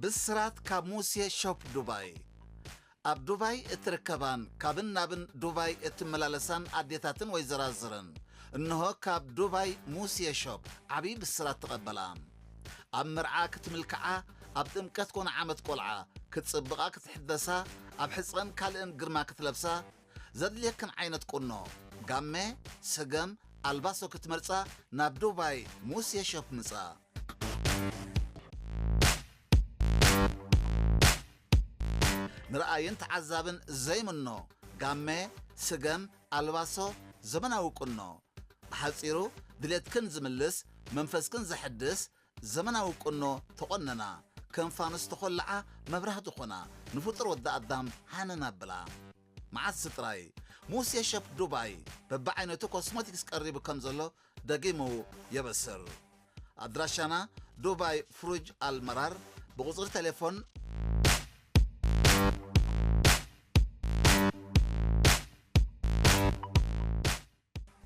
ብስራት ካብ ሙሴ ሾፕ ዱባይ። ኣብ ዱባይ እትርከባን ካብን ናብን ዱባይ እትመላለሳን ኣዴታትን ወይዘራዝርን፣ እንሆ ካብ ዱባይ ሙሴ ሾፕ ዓብዪ ብስራት ተቐበላ። ኣብ መርዓ ክትምልክዓ፣ ኣብ ጥምቀት ኮነ ዓመት ቆልዓ ክትጽብቓ ክትሕደሳ፣ ኣብ ሕጸን ካልእን ግርማ ክትለብሳ፣ ዘድልየክን ዓይነት ቁኖ፣ ጋመ፣ ሰገም፣ ኣልባሶ ክትመርጻ ናብ ዱባይ ሙሴ ሾፕ ምጻ። ንረኣይን ተዓዛብን ዘይምኖ ጋመ፣ ስገም፣ ኣልባሶ፣ ዘመናዊ ቁኖ። ብሓጺሩ ድሌትክን ዝምልስ፣ መንፈስክን ዘሐድስ ዘመናዊ ቁኖ ተቖነና። ከም ፋኑስ ተኾልዓ መብራህቲ ኾና፣ ንፍጡር ወዲ ኣዳም ሃነን ኣብላ። መዓስ ጥራይ ሙሴ ሸፕ ዱባይ በብዓይነቱ ኮስሞቲክስ ቀሪቡ ከም ዘሎ ደጊሙ የበስር። ኣድራሻና ዱባይ ፍሩጅ ኣልመራር፣ ብቁጽሪ ቴሌፎን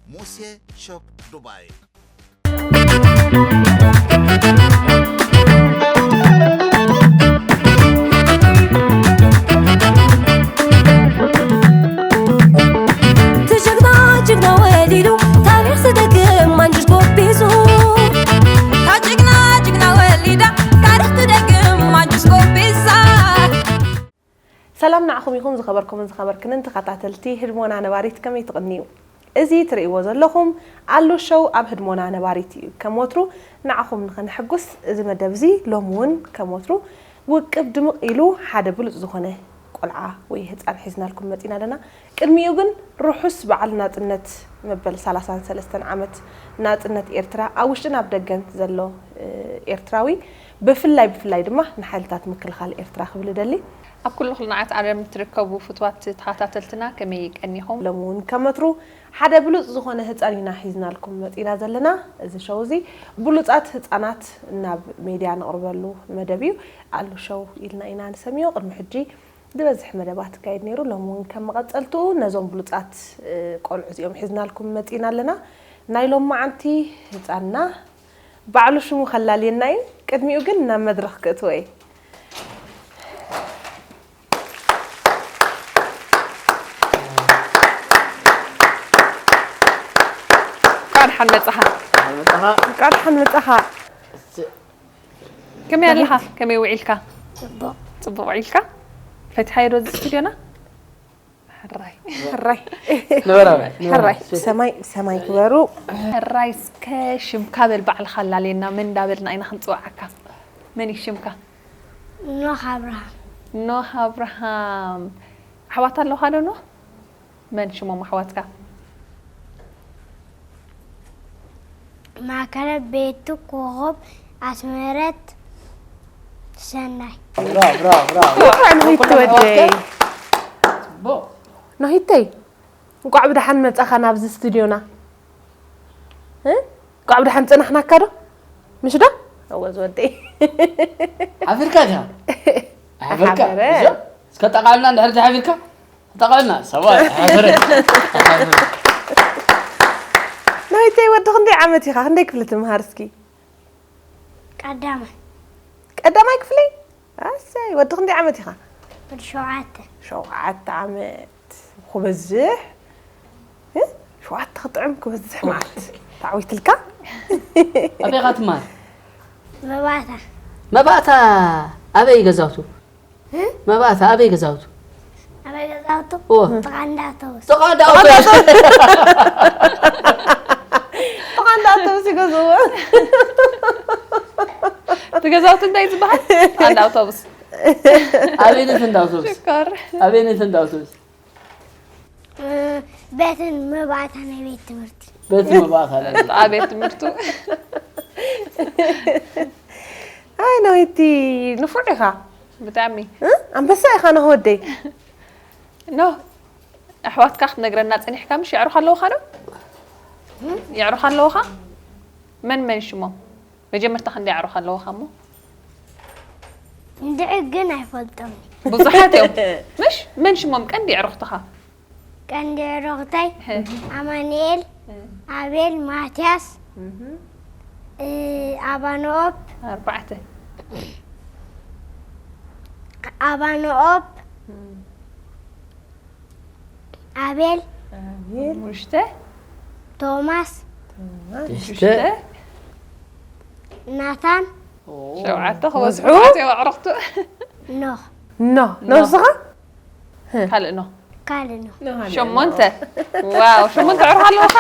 ሙሴ ሾፕ ዱባይ። ትጅግና ጅግና ወሊዱ ታሪኽ ዝደግም ማንጅር ጎቢዙ። ታጅግና ጅግና ወሊዳ ታሪኽ ትደግም ማንጅር ጎቢዛ። ሰላም ንዓኹም ይኹን ዝኸበርኩምን ዝኸበርክንን ተኸታተልቲ ህድሞና ነባሪት፣ ከመይ ትቕንዩ? እዚ ትርእይዎ ዘለኹም ኣሉ ሾው ኣብ ህድሞና ነባሪት እዩ። ከም ወትሩ ንዓኹም ንኸነሐጉስ እዚ መደብ እዚ ሎሚ እውን ከም ወትሩ ውቅብ ድምቕ ኢሉ ሓደ ብሉጽ ዝኾነ ቆልዓ ወይ ህጻን ሒዝናልኩም መጺና ኣለና። ቅድሚኡ ግን ርሑስ በዓል ናጽነት መበል ሰላሳን ሰለስተን ዓመት ናጽነት ኤርትራ ኣብ ውሽጥን ኣብ ደገን ዘሎ ኤርትራዊ ብፍላይ ብፍላይ ድማ ንሓይልታት ምክልኻል ኤርትራ ክብል እደሊ። ኣብ ኩሉ ኩልንዓት ዓለም እትርከቡ ፍትዋት ተኸታተልትና ከመይ ቀኒኹም? ሎሚ እውን ከም ወትሩ ሓደ ብሉጽ ዝኾነ ህጻን ኢና ሒዝናልኩም መጺና ዘለና። እዚ ሸው እዚ ብሉጻት ህጻናት ናብ ሜድያ ነቕርበሉ መደብ እዩ። ኣሉ ሸው ኢልና ኢና ንሰምዮ። ቅድሚ ሕጂ ዝበዝሕ መደባት ይካየድ ነይሩ። ሎሚ እውን ከም መቐጸልትኡ ነዞም ብሉጻት ቆልዑ እዚኦም ሒዝናልኩም መጺና ኣለና። ናይ ሎማዓንቲ ህጻንና ባዕሉ ሽሙ ከላልየና እዩ። ቅድሚኡ ግን ናብ መድረኽ ክእትዎ እየ። እንኳዕ ደሓን መጻኻ። እንኳዕ ደሓን መጻኻ። ከመይ ኣለኻ? ከመይ ውዒልካ? ጽቡቕ። ጽቡቕ ውዒልካ? ፈቲሓዮ ዶ እዚ ስቱድዮና? ሕራይ። ሕራይ። ንበራበ። ሕራይ። ሰማይ ሰማይ ክበሩ። ሕራይ እስከ ሽምካ በል ባዕልኻ ኣላልየና መን እንዳበልና ኢና ክንጽውዓካ? መን እዩ ሽምካ? ኖህ ኣብርሃም። ኖህ ኣብርሃም። ኣሕዋት ኣለኻ ዶ ኖህ? መን ሽሞም ኣሕዋትካ? ማእከለ ቤቱ ኮኾብ ኣስመረት ሰናይ። ብራቮ ብራቮ ብራቮ። እንኳዕ ኖሂት ተወደይ። ጽቡቕ። ኖሂተይ እንቋዕ ብደሓን መጻኻ ናብዚ ስቱድዮና። እ? እንቋዕ ብደሓን ጸናሕናካ ዶ? ምሽ ዶ? እወ ዝወደይ። ሓፊርካ ዲኻ? ሓፊርካ። ሓፈረ። እዞ፣ እስከ ጠቓልና እንድሕር ተሓፊርካ? ጠቓልና፣ ሰብኣይ፣ ሓፈረ። ሓፈረ። ኖሂተይ ወዲ ክንደይ ዓመት ኢኻ? ክንደይ ክፍሊ ትምሃር እስኪ? ቀዳማይ። ቀዳማይ ክፍሊ? ኣሰይ፣ ወዲ ክንደይ ዓመት ኢኻ? ወዲ ሸውዓተ። ሸውዓተ ዓመት። ክበዝሕ? እ? ሸውዓተ ክጥዕም ክበዝሕ መዓት። ተዓዊትልካ? ኣበይ ኢኻ ትመሃር? መባእታ። መባእታ ኣበይ ገዛውቱ? እ? መባእታ ኣበይ ገዛውቱ? ኣበይ ገዛውቱ? እወ። ጥቓ እንዳ ኣውቶቡስ። ጥቓ እንዳ ኣውቶቡስ። ጥቓ እንዳ ኣውቶቡስ ይገዝእዎ። እቲ ገዛውቲ እንታይ ዝበሃል? ኣንዳ ኣውቶቡስ። ኣበይነት እንዳ ኣውቶቡስ? ሽኮር። ኣበይነት እንዳ ኣውቶቡስ? እ፣ ቤትን መባእታ ናይ ቤት ትምህርቲ። ቤት መባእታ ናይ ቤት ኣብ ቤት ትምህርቱ። ኣይ ኖይቲ ንፉዕ ኢኻ። ብጣዕሚ። እ? ኣንበሳ ኢኻ ኖህ ወደይ። ኖህ፣ ኣሕዋትካ ክትነግረና ጸኒሕካ ምሽ? የዕሩኽ ኣለውኻ ዶ? የዕሩኽ ኣለውኻ? መን መን ሽሞም? መጀመርታ ክንደይ ኣዕሩኽ ኣለውኻ እሞ? እንድዒ ግን ኣይፈልጦም። ብዙሓት እዮም። ምሽ? መን ሽሞም ቀንዲ ኣዕሩኽትኻ? ቀንዲ ኣዕሩኽተይ ኣማኑኤል፣ ኣቤል፣ ማትያስ፣ ኣባኖኦብ። ኣርባዕተ። ኣባንኦብ፣ ኣቤል፣ ኣቤል፣ ሙሽተ ቶማስ፣ ቶማስ፣ ሽተ ሽተ ናታን፣ ሸውዓተ ክበዝሑ በዝሑ። ሸውዓተ እዮም ኣዕሩኽቱ። ኖህ። ኖ ኖስኻ ካልእ ኖ ካልእ ኖህ። ሸሞንተ። ዋው ሸሞንተ ኣዕሩኽ ኣለውኻ።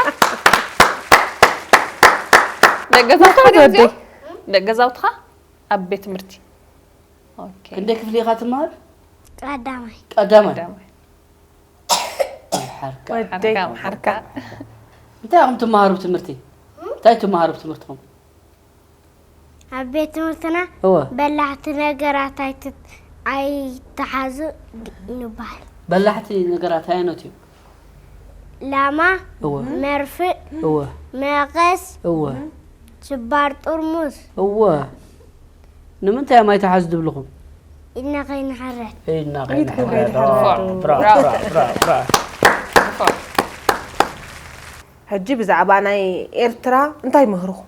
ደቂ ገዛውትኻ ድዮም እዚኦም? ደቂ ገዛውትኻ ኣብ ቤት ትምህርቲ። ኦኬ። ክንደይ ክፍሊ ኢኻ ትመሃር? ቀዳማይ ቀዳማይ። ቀዳማይ። ሓርካ። ወደይ ሓርካ ሓርካ። እንታይ ኢኹም ትመሃሩ ብትምህርቲ? እንታይ ትመሃሩ ብትምህርትኹም? ኣብ ቤት ትምህርትና እወ። በላሕቲ ነገራት ኣይት- ኣይትሓዙ ንበሃል። በላሕቲ ነገራት ኣየኖት እዮም? ላማ፣ እወ። መርፍእ፣ እወ መቐስ፣ እወ ስባር ጥርሙዝ እወ። ንምንታይ እዮም ኣይትሓዙ ዝብልኹም? ኢድና ከይንሓረድ። ኢድና ኢድ ከይንሓረድ። ከይንሓረድ። ብራቮ፣ ብራቮ፣ ብራቮ፣ ብራቮ። ሕጂ ብዛዕባ ናይ ኤርትራ እንታይ ምህርኹ?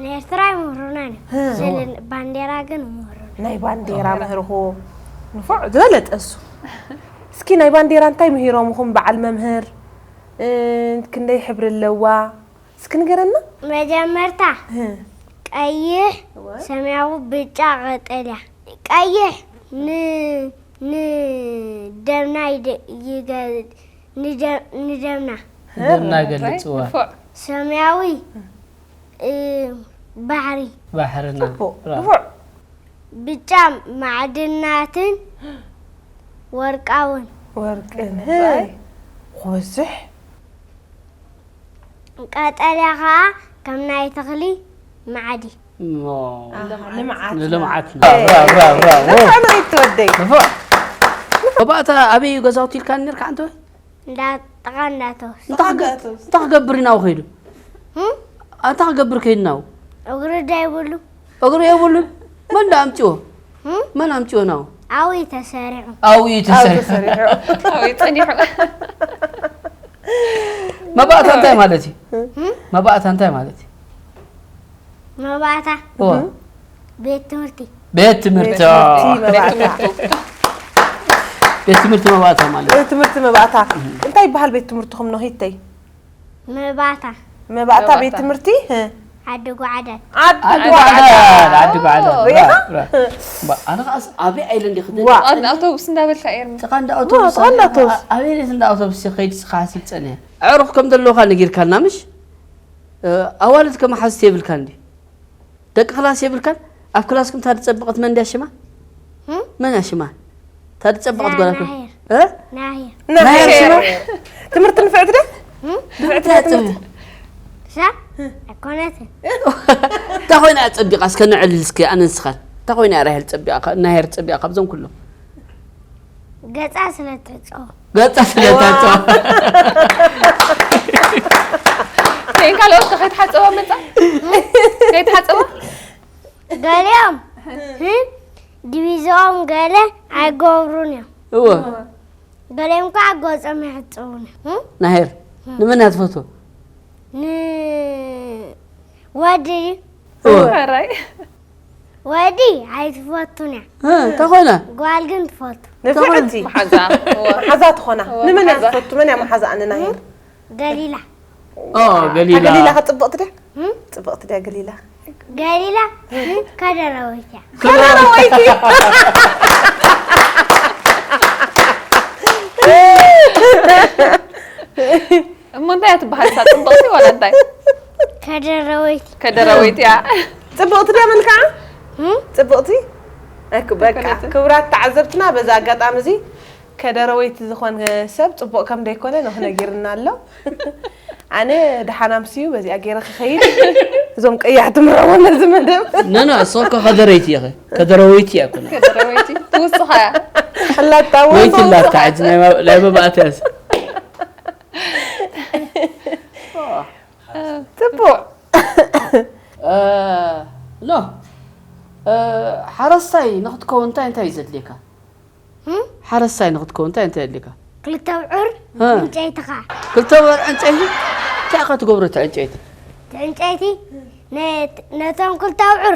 ንኤርትራ ይምህሩና እዮም። ስለ ባንዴራ ግን ይምህሩና። ናይ ባንዴራ ምህርኹ ንፉዕ ዝበለጠ እሱ። እስኪ ናይ ባንዴራ እንታይ ምሂሮምኹም በዓል መምህር? እ፣ ክንደይ ሕብሪ ኣለዋ? እስኪ ንገረና። መጀመርታ እ፣ ቀይሕ፣ እወ። ሰማያዊ፣ ብጫ፣ ቀጠልያ። ቀይሕ ን ንደምና ይደ- ይገ- ንደ- ንደምና። ደምና ገልጽዋ። ንፉዕ። ሰማያዊ እ፣ ባሕሪ። ባሕርና። ጽቡቅ ብራቮ። ንፉዕ። ብጫ ማዕድናትን ወርቃውን። ወርቅን ክበዝሕ። ቀጠልያ ኸዓ ከም ናይ ተኽሊ ማዕዲ። እሞ ልምዓት ንልምዓት እ፣ ብራቮ፣ ብራቮ፣ ብራቮ። ንፉዕ ንሪት ትወደይ። ንፉዕ። መባእታ ኣበይ እዩ ገዛውቲ ኢልካ ነርካ ኣንተ? እንዳ ጥቓ እንዳተወስ። እንታይ ክገ- እንታይ ክገብር ኢናው ከይዱ? ህም? እንታይ ክገብር ከይድናው? እግሪ ደይብሉ። እግሪ የብሉን። መን ዳ ኣምጪዎ? ህም? መን ኣምጪዎ ናው? ኣውይ ተሰሪዑ። ኣውይ ኣብ ተሰሪሑ። ተሰሪሑ። ኣበይ ጸኒሑ? መባእታ እንታይ ማለት እዩ? መባእታ እንታይ ማለት እዩ? መባእታ እወ። ቤት ትምህርቲ። ቤት ትምህርቲ። ቤት ትምህርቲ መባእታ። ቤት ትምህርቲ መባእታ ማለት እዩ። ቤት ትምህርቲ መባእታ። እንታይ ይበሃል ቤት ትምህርትኹም ነው ሂተይ? መባእታ። መባእታ ቤት መባእታ። ትምህርቲ? እ። ዓዲ ጓዕዳድ። ዓዲ ዓዲ ጓዕዳድ። ጓዕዳድ፣ ዓዲ ጓዕዳድ። ሪኢኻ? ብራ፣ ብራ። ባ፣ ኣነ ኸኣስ ኣበይ ኣይለ እንዲ ክደ ዋ። ጥቓ እንዳ ኣውቶቡስ እንዳበልካ ኤርሚ። ጥቓ እንዳ ኣውቶቡስ ጥቓ እንዳ ኣውቶቡስ። ኣበይ እንዳ ኣውቶቡስ ከይድ ስኻ ሲብ ጸነ። ኣዕሩኽ ከም ዘለውካ ነጊርካና ምሽ? እ፣ ኣዋልድ ከመሓዝቲ የብልካን ድዩ? ደቂ ክላስ የብልካን? ኣብ ክላስኩም ታዲ ጸብቐት መን ድያ ሽማ? ህም? መን እያ ሽማ? ታዲ ጸብቐት እዛ ጓል ኣኮ-፣ ናሄር። እ? ናሄር። ናሄር ሽማ? ትምህርቲ ንፍዕቲ ደ? ህም? ንፍዕቲ እንታይ ትምህርቲ? ጽምእ? እዛ ኣይኮነትን። እንታይ ኮይና እያ ጸቢቓ? እስከ ንዕልል እስከ ኣነ ንስኻን። እንታይ ኮይና እያ ራሄል ጸቢቓ? ካ-፣ ናሄር ጸቢቓ ካብዞም ኩሎም? ገጻ ስለ ትሕጽቦ። ገጻ ስለ ታጽዋ። ከይን ካልኦት ከ ከይትሓጸባ መጻ? ከይትሓጸባ? ገሊኦም ህም? ዲቪዝኦም ገለ ኣይገብሩን እዮም። እወ። ገሊኦም ከዓ ገጾም ይሕጽቡን እዮም። ህም? ናሄር፣ ንመን እያ ትፈትዎ? ን ወዲ እወ። ሕራይ። ወዲ ኣይትፈቱን እያ። እ፣ እንታይ ኮይና? ጓል ግን ትፈቱ። ንፍዕቲ። መሓዛ። እወ። መሓዛ ትኾና። እወ፣ ንመን እያ መሓዛ። ትፈቱ? መን እያ መሓዛ ኣነ ናሄር? ገሊላ። ኦ፣ ገሊላ። ገሊላ ከጽብቕቲ ድያ? ህም? ጽብቕቲ ድያ ገሊላ? ገሊላ ህም? ከደረወይት እያ። እሞ እንታይ እያ ትበሃል? እሳ ጽብቕቲ ዋላ እንታይ? ከደረወይት። ከደረወይቲ እያ። ጽብቕቲ ድያ መልክዓ? ህም? ጽብቕቲ? እኩ በቃ ኣይኮነትን። ክቡራት ተዓዘብትና በዚ ኣጋጣሚ እዚ ከደረወይቲ ዝኾነ ሰብ ጽቡቕ ከም ደይኮነ ንኽነጊርና ኣሎ። ኣነ ደሓን ኣምስዩ በዚኣ ገይረ ክኸይድ እዞም ቀያሕቲ ምርዕዎ ነዚ መደብ ኖ፣ ኖ፣ እሱ እኮ ከደረይቲ እየ። ከደረወይቲ እያ እኮ። ከደረወይቲ ትውስኻ እያ። ሕላታ ወይቲ እውን ላታ፣ ሕጂ ናይ መ-፣ ናይ መባእታ እያ። ጽቡቕ እ፣ ኖ፣ እ፣ ሓረስታይ ንኽትከውን እንታይ፣ እንታይ እዩ ዘድልየካ? ህም? ሓረስታይ ንኽትከውን እንታይ፣ እንታይ የድልየካ? ክልተ ኣብዑር እ። ዕንጨይቲ ከዓ። ክልተ ኣብዑር ዕንጨይቲ? እንታይ ኢኻ ትገብሮ እቲ ዕንጨይቲ? እቲ ዕንጨይቲ ነ- ነቶም ክልተ ኣብዑር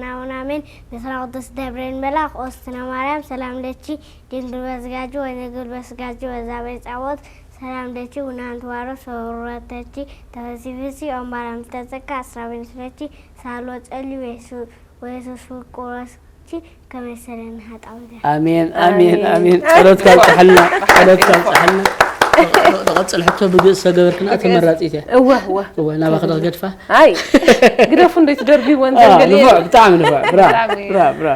ዮናውናሜን ምስለ ቅዱስ ደብሬን በላ ኦስትነ ማርያም ሰላም ለኪ ድንግል በዝጋጅ ወይነ ግል በስጋጅ ወዛቤ ጻወት ሰላም ለኪ ውናንት ዋሮ ሰውረተኪ ተፈሲፍሲ ኦምባራም ዝተጸካ ኣስራቤን ስለኪ ሳሎ ጸሊ ወየሱስ ወየሱስ ፍቁረስኪ ከመሰለኒ ሃጣውደ ኣሜን ኣሜን ኣሜን። ጸሎት ካብጽሐልና ጸሎት ካብጽሐልና። ንቐጽል ሕቶ ብግእዝ ተገበርክና ተመራጺት እያ። እወ እወ እወ ናባኺ ዶ ክገድፋ? ኣይ ግደፉ እንዶ ትደርብይወን ኣዎ፣ ዘንገል ንፉዕ ብጣዕሚ ንፉዕ ብራ ብጣዕሚ። ብራ ብራ።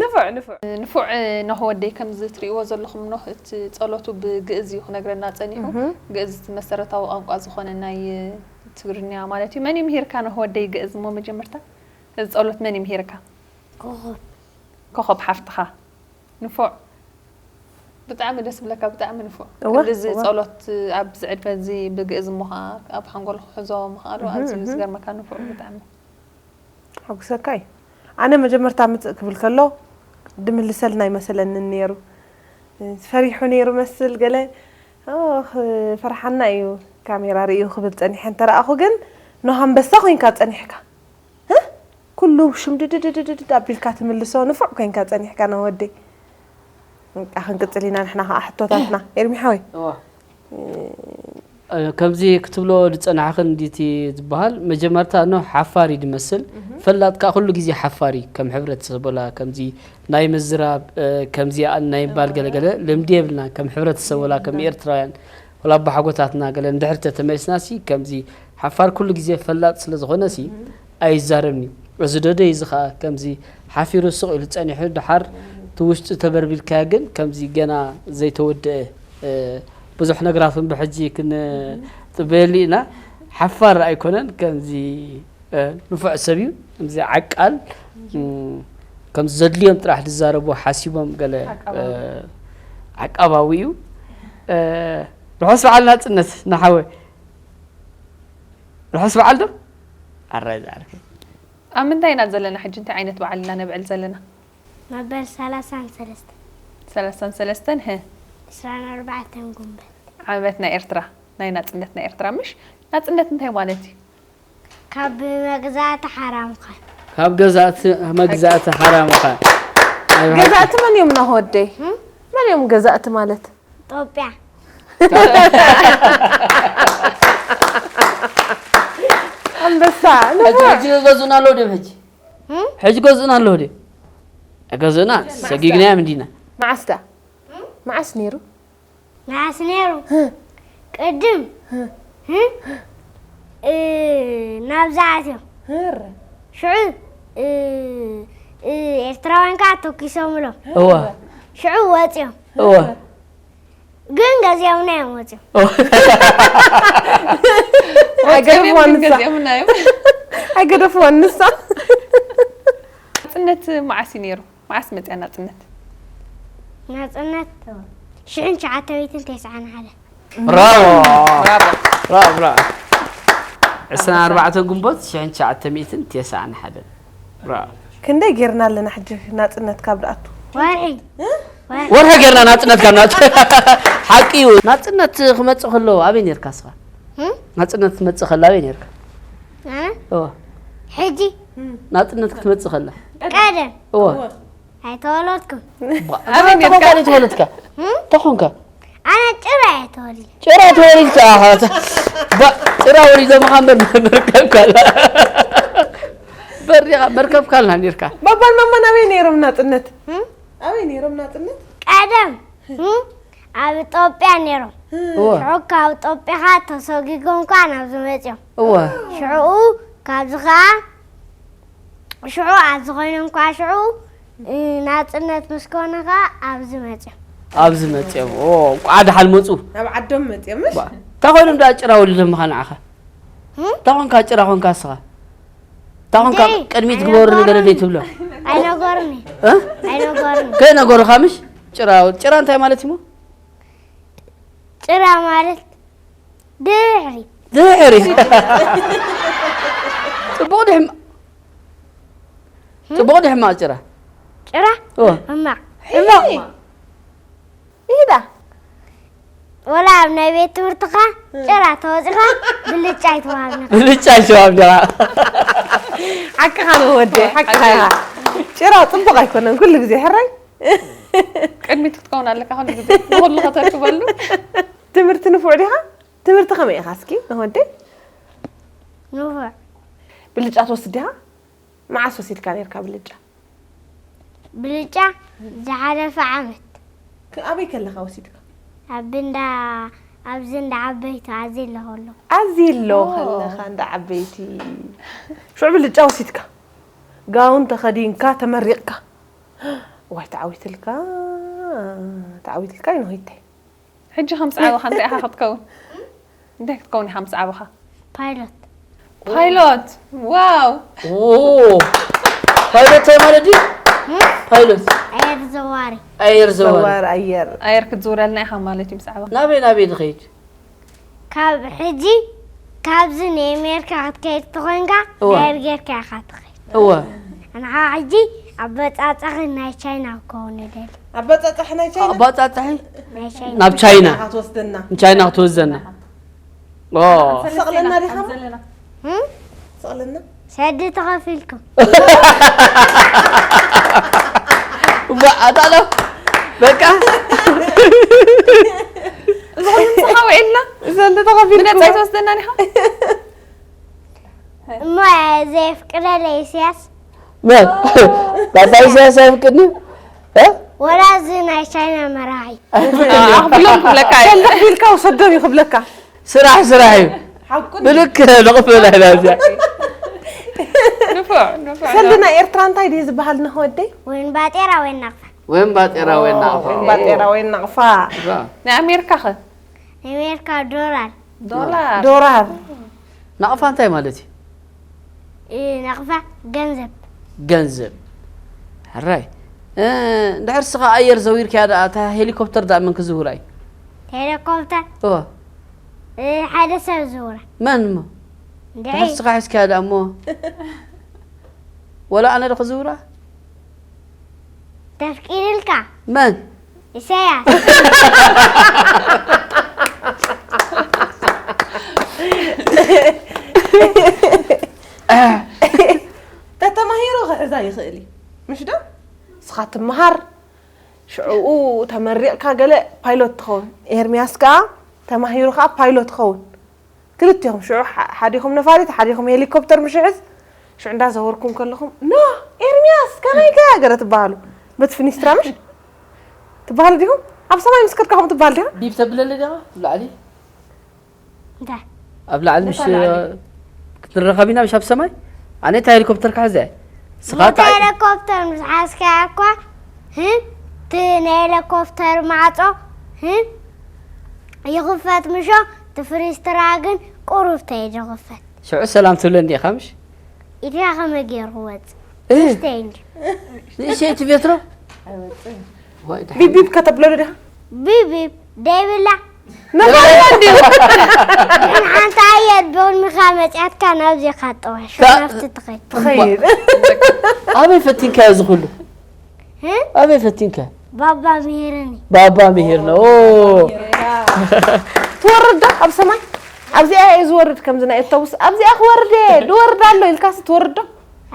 ንፉዕ ንፉዕ ንፉዕ ነሆ ወደይ ከምዚ ትርእይዎ ዘለኹም ኖህ እቲ ጸሎቱ ብግእዝ እዩ ክነግረና ጸኒሑ። ግእዝ እቲ መሰረታዊ ቋንቋ ዝኾነ ናይ ትግርኛ ማለት እዩ። መን እዩ ምሂርካ ነሆ ወደይ ግእዝ እሞ መጀመርታ እዚ ጸሎት መን እዩ ምሂርካ? ኮኾብ ኮኾብ ሓፍትኻ ንፉዕ ብጣዕሚ ደስ ብለካ ብጣዕሚ ንፉዕ እወ፣ ክንድዚ እወ። ጸሎት ኣብ ዝዕድመ እዚ ብግእዝ እሞ ኸዓ ኣብ ሓንጎል ክሕዞ ምኽኣሉ ኣዝዩ ዝገርመካ ንፉዕ ብጣዕሚ ሕጉሰካ እዩ። ኣነ መጀመርታ ምፅእ ክብል ከሎ ድምልሰልና ይመሰለኒ ነይሩ። ፈሪሑ ነይሩ መስል ገለ ኦ፣ ፈርሓና እዩ ካሜራ ርእዩ ክብል ፀኒሐ እንተረኣኹ ግን ኖሃ ኣንበሳ ኮይንካ ፀኒሕካ። ኩሉ ሽምድድድድድ ኣቢልካ ትምልሶ ንፉዕ ኮይንካ ጸኒሕካ ነወደይ። በቃ ክንቅጽል ኢና ንሕና ከኣ ሕቶታትና ኤርሚ ሓወይ። ከምዚ ክትብሎ ዝጸናሕኽን እንዲቲ ዝበሃል መጀመርታ ኖህ ሓፋር እዩ ዝመስል። ፈላጥ ከኣ ኩሉ ግዜ ሓፋር እዩ። ከም ሕብረተሰብ ወላ ከምዚ ናይ ምዝራብ ከምዚ ናይ ምባል ገለገለ ልምዲ የብልና ከም ሕብረተሰብ ወላ ከም ኤርትራውያን ወላ ኣቦሓጎታትና ገለ እንድሕር ተተመሊስና ሲ ከምዚ ሓፋር ኩሉ ግዜ ፈላጥ ስለ ዝኾነ ሲ ኣይዛረብን እዩ። እዚ ደደይ እዚ ኸኣ ከምዚ ሓፊሩ ስቕ ኢሉ ጸኒሑ ደሓር እቲ ውሽጡ ተበርቢልካዮ ግን ከምዚ ገና ዘይተወደአ ብዙሕ ነገራት እውን ብሕጂ ክንጽበየሉ ኢና። ሓፋር ኣይኮነን ከምዚ ንፉዕ ሰብ እዩ። ከምዚ ዓቃል ከምዚ ዘድልዮም ጥራሕ ዝዛረቡ ሓሲቦም ገለ ዓቃባዊ እዩ። ርሑስ በዓል ናጽነት ንሓወይ። ርሑስ በዓል ዶ ኣራይ ዝዓርከይ። ኣብ ምንታይ ኢና ዘለና ሕጂ እንታይ ዓይነት በዓል ኢና ነብዕል ዘለና? መበል ሰላሳን ሰለስተን ሰላሳን ሰለስተን ህ ዕስራን ኣርባዕተን ጉንበት ዓመት ናይ ኤርትራ ናይ ናጽነት ናይ ኤርትራ ምሽ ናጽነት እንታይ ማለት እዩ? ካብ መግዛእቲ ሓራ ምዃን ካብ ገዛእቲ መግዛእቲ ሓራ ምዃን ገዛእቲ መን እዮም ናሆ ወደይ? መን እዮም ገዛእቲ ማለት? ኢትዮጵያ ኣንበሳ። ሕጂ ሕጂ ገዝኡና ኣለዉ ድዮም ሕጂ? እም? ሕጂ ገዝኡና ኣለዉ ድዮም? ኣይገዝኡና፣ ሰጊግናዮም እንዲና። መዓስ ደኣ? መዓስ ነይሩ? መዓስ ነይሩ? ህ። ቅድም ህ። ህ? እ፣ ናብዛ ኣትዮም። ህረ። ሽዑ፣ እ፣ እ፣ ኤርትራውያን ከኣ ተኪሶምሎም። እወ። ሽዑ ወጽዮም። እወ። ግን ገዚኦምና እዮም ወጽዮም። እወ። ኣይገደፍዋን ንሳ። ገዚኦምና እዮም። ኣይገደፍዋን ንሳ። ናጽነት መዓስ እዩ ነይሩ? መዓስ መጽያ ናጽነት? ናጽነት ሽሕን ትሽዓተ ሚእትን ተስዓን ሓደን። ብራቮ! ብራቮ! ብራቮ፣ ብራቮ። ዕስራን ኣርባዕተን ግንቦት ሽሕን ትሽዓተ ሚእትን ተስዓን ሓደን። ብራቮ። ክንደይ ጌርና ኣለና ሕጂ ናጽነት ካብ ደኣቱ? ወርሒ። እ? ወርሒ። ወርሒ ጌርና ናጽነት ካብ ናጽ-፣ ሓቂ እዩ። ናጽነት ክመጽእ ከሎ ኣበይ ኔርካ እስኻ? እ? ናጽነት ክትመጽእ ከላ ኣበይ ኔርካ? ኣነ? እወ። ሕጂ? ናጽነት ክትመጽእ ከላ? ቀደም። እወ። እወ። ኣይተወለድኩን። ባ-፣ ኣበይ ባ-፣ ኔርካ? ተባባሪ ተወለድካ? እም? ተኾንካ? ኣነ ጭራ እየ ተወሊደ። ጭራ ተወሊድካ? ኣሃ፣ ተ-፣ ባ-፣ ጭራ ወሊዶምኻ እምበር መርከብ ካላ። በሪኻ መርከብ ካላ ኔርካ? ባባን ማማን ኣበይ ነይሮም ናጽነት? እም? ኣበይ ነይሮም ናጽነት? ቀደም፣ እም? ኣብ ኢትዮጵያ ነይሮም። እወ። ሽዑ ካብ ኢትዮጵያ ኸኣ ተሰጒጎም ከኣ ናብዚ መጺኦም። እወ። ሽዑ ካብዚ ኸኣ ሽዑ ኣብዚ ኮይኖም ከኣ ሽዑ፣ እ፣ ናጽነት ምስ ኮነ ከኣ ኣብዚ መጽዮም። ኣብዚ መጽዮም። ኦ፣ እንቋዕ ደሓን መጹ። ናብ ዓዶም መጽዮም፣ ምሽ? ባ-፣ እንታይ ኮይኖም ደኣ ጭራ ወሊዶምኻ ንዓኻ? እም? እንታይ ኮንካ ጭራ ኮንካ እስኻ? እንታይ ኮንካ እንዴ? ቅድሚት ግበሩኒ ገለ ኣይነገሩኒ። ዘይትብሎ? ኣይነገሩኒ። እ? ኣይነገሩኒ። ከይነገሩኻ ምሽ? ጭራ፣ ጭራ እንታይ ማለት እዩ እሞ? ጭራ ማለት ድሕሪ። ድሕሪ። ጽቡቕ ድሕማ-፣ ጽቡቕ ድሕማቕ ጭራ? ጭራ? እወ። ሕማቕ። ሕማቕ። ኢዳ። ወላ ኣብ ናይ ቤት ትምህርትኻ ጭራ ተወጺኻ ብልጫ ኣይተዋህብና። ብልጫ ኣይተዋህብና። ሓቅኻ ነው ወደይ፣ ሓቅኻ ኢኻ። ጭራ ጽቡቕ ኣይኮነን ኩሉ ግዜ፣ ሕራይ? ቅድሚት ክትከውን ኣለካ ኩሉ ግዜ። ንኹሉ ከተርክበሉ። ትምህርቲ ንፉዕ ዲኻ? ትምህርቲ ከመይ ኢኻ እስኪ ወደይ? ንፉዕ። ብልጫ ትወስድ ዲኻ? መዓስ ወሲድካ ኔርካ ብልጫ? ብልጫ ዝሓለፈ ዓመት። ክ-፣ ኣበይ ከለኻ ወሲድካ? ኣብ እንዳ፣ ኣብዚ እንዳ ዓበይቲ ኣዜሎ ከሎ። ኣዜሎ ኦ። ከለኻ እንዳ ዓበይቲ። ሽዑ ብልጫ ወሲድካ? ጋውን ተኸዲንካ ተመሪቕካ? ዋይ ተዓዊትልካ፣ ተዓዊትልካ እዩ ንሆይተይ። ሕጂ ከም ሰዓብኻ እንታይ ኢኻ ክትከውን? እንታይ ክትከውን ኢኻ ምስ ዓበኻ? ፓይሎት። ፓይሎት! ዋው! ኦ! ፓይሎት እንታይ ማለት ድዩ? እም? ፓይሎት። ኣየር ዘዋሪ። ኣየር ዘዋሪ። ዘዋር ኣየር። ኣየር ክትዝውረልና ኢኻ ማለት እዩ ምስ ዓበኻ። ናበይ ናበይ ንኸይድ? ካብ ሕጂ ካብዚ ንኣሜሪካ ክትከይድ ተኾይንካ እወ። ኣየር ጌርካ ኢኻ ትኸይድ። እወ። ኣንኻ ሕጂ ኣበጻጸኺ ናይ ቻይና ክኸውን ይደሊ። ኣበጻጻሒ ናይ ቻይና? ኣባጻጽሒ? ናይ ቻይና። ናብ ቻይና። ቻይና ክትወስደና። ንቻይና ክትወስደና። ኦ። ሰቕለና ዲኻ? እም? ሰቕለና? ሰዲ ተኸፊልኩም። ዋ፣ ኣታ ዶ? በቃ። እዚ ኩሉ ምሳኻ ውዒልና? ሰዲ ተኸፊልኩም። ብነጻ ኣይትወስደናን ኢኻ? እሞ ዘየፍቅደለይ ኢሳያስ። መን? ባባ ኢሳያስ ኣይፍቅድን? እ? ወላ እዚ ናይ ቻይና መራሒ። ኣኽቢሎም ክብለካ እዩ። ሰልዲ ክብልካ ውሰዶም እዩ ክብለካ። ስራሕ ስራሕ እዩ። ሓቁን ብልክ ነቕበላ ኢና እዚኣ። ንፉዕ፣ ንፉዕ። ሰልዲ ናይ ኤርትራ እንታይ ድዩ ዝበሃል ነኽ ወደይ? ወይን ባጤራ ወይን ናቕፋ። ወይን ባጤራ ወይን ናቕፋ። ወይን ባጤራ ወይን ናቕፋ። ዛ። ናይ ኣሜሪካ ኸ? ናይ ኣሜሪካ ዶላር። ዶላር። ዶላር። ናቕፋ እንታይ ማለት እዩ? እ፣ ናቕፋ ገንዘብ። ገንዘብ። ሕራይ። እ፣ እንድሕር ስኻ ኣየር ዘዊርካያ ደኣ፣ እታ ሄሊኮፕተር ደኣ መን ክዝውራ እዩ? ሄሊኮፕተር? እወ። እ፣ ሓደ ሰብ ዝውራ። መን እሞ? እንድዒ። እንድሕር ስኻ ሒዝካያ ደኣ እሞ? ወላ ኣነ ዶ ክዝውራ? ተፍቂድልካ? መን? ኢሳያስ። ተተማሂሩ ክሕዛ ይኽእል እዩ። ምሽ ዶ? ንስኻ ትመሃር፣ ሽዕኡ ተመሪቕካ ገለ ፓይሎት ትኸውን። ኤርምያስ ከኣ ተማሂሩ ከኣ ፓይሎት ትኸውን። ክልቲኹም ሽዑ ሓ- ሓዲኹም ነፋሪት ሓዲኹም ሄሊኮፕተር ምሽሕዝ ሽዑ እንዳዘወርኩም ከለኹም ኖ ኤርሚያስ ከመይ ከ ገረ ትበሃሉ በቲ ፊኒስትራ ምሽ ትበሃሉ ዲኹም ኣብ ሰማይ ምስ ከድካ ከምኡ ትበሃል ዲኻ ቢብ ተብለለ ዲኻ ኣብ ላዕሊ እንታይ ኣብ ላዕሊ ምሽ ክትረኸብ ኢና ምሽ ኣብ ሰማይ ኣነ እታ ሄሊኮፕተር ክሕዘ እየ ስኻ ሞተር ሄሊኮፕተር ምስ ሓዝካያ እኳ ህም እቲ ናይ ሄሊኮፕተር ማዕፆ ህም ይኽፈት ምሾ እቲ ፍሪስትራ ግን ቁሩብ ተይ ዝኽፈት ሽዑ ሰላም ትብለኒ ኢኻ ምሽ ኢድካ ከመይ ገይሩ ክወፅእ እ፣ ንእሽተይ እንዲ ንእሸይቲ ሜትሮ ኣይወፅእን ወይ ደሓን። ቢቢብ ከተብለሉ ዲኻ ቢቢብ ደይብላ ነፋሪት እንዲ ግን ሓንቲ ኣየር ብቕድሚኻ መፅያትካ ናብዚ ካጠወ ሸናፍቲ ትኸይድ ትኸይድ ኣበይ ፈቲንካዮ ዝኽሉ ህም ኣበይ ፈቲንካ ባባ ምሄርኒ ባባ ምሄር ነው ትወርድ ዶ ኣብ ሰማይ ኣብዚኣ እየ ዝወርድ ከምዚ ናይ እተውስ ኣብዚኣ ክወርድ እየ ዝወርድ ኣሎ ኢልካስ ትወርድ ዶ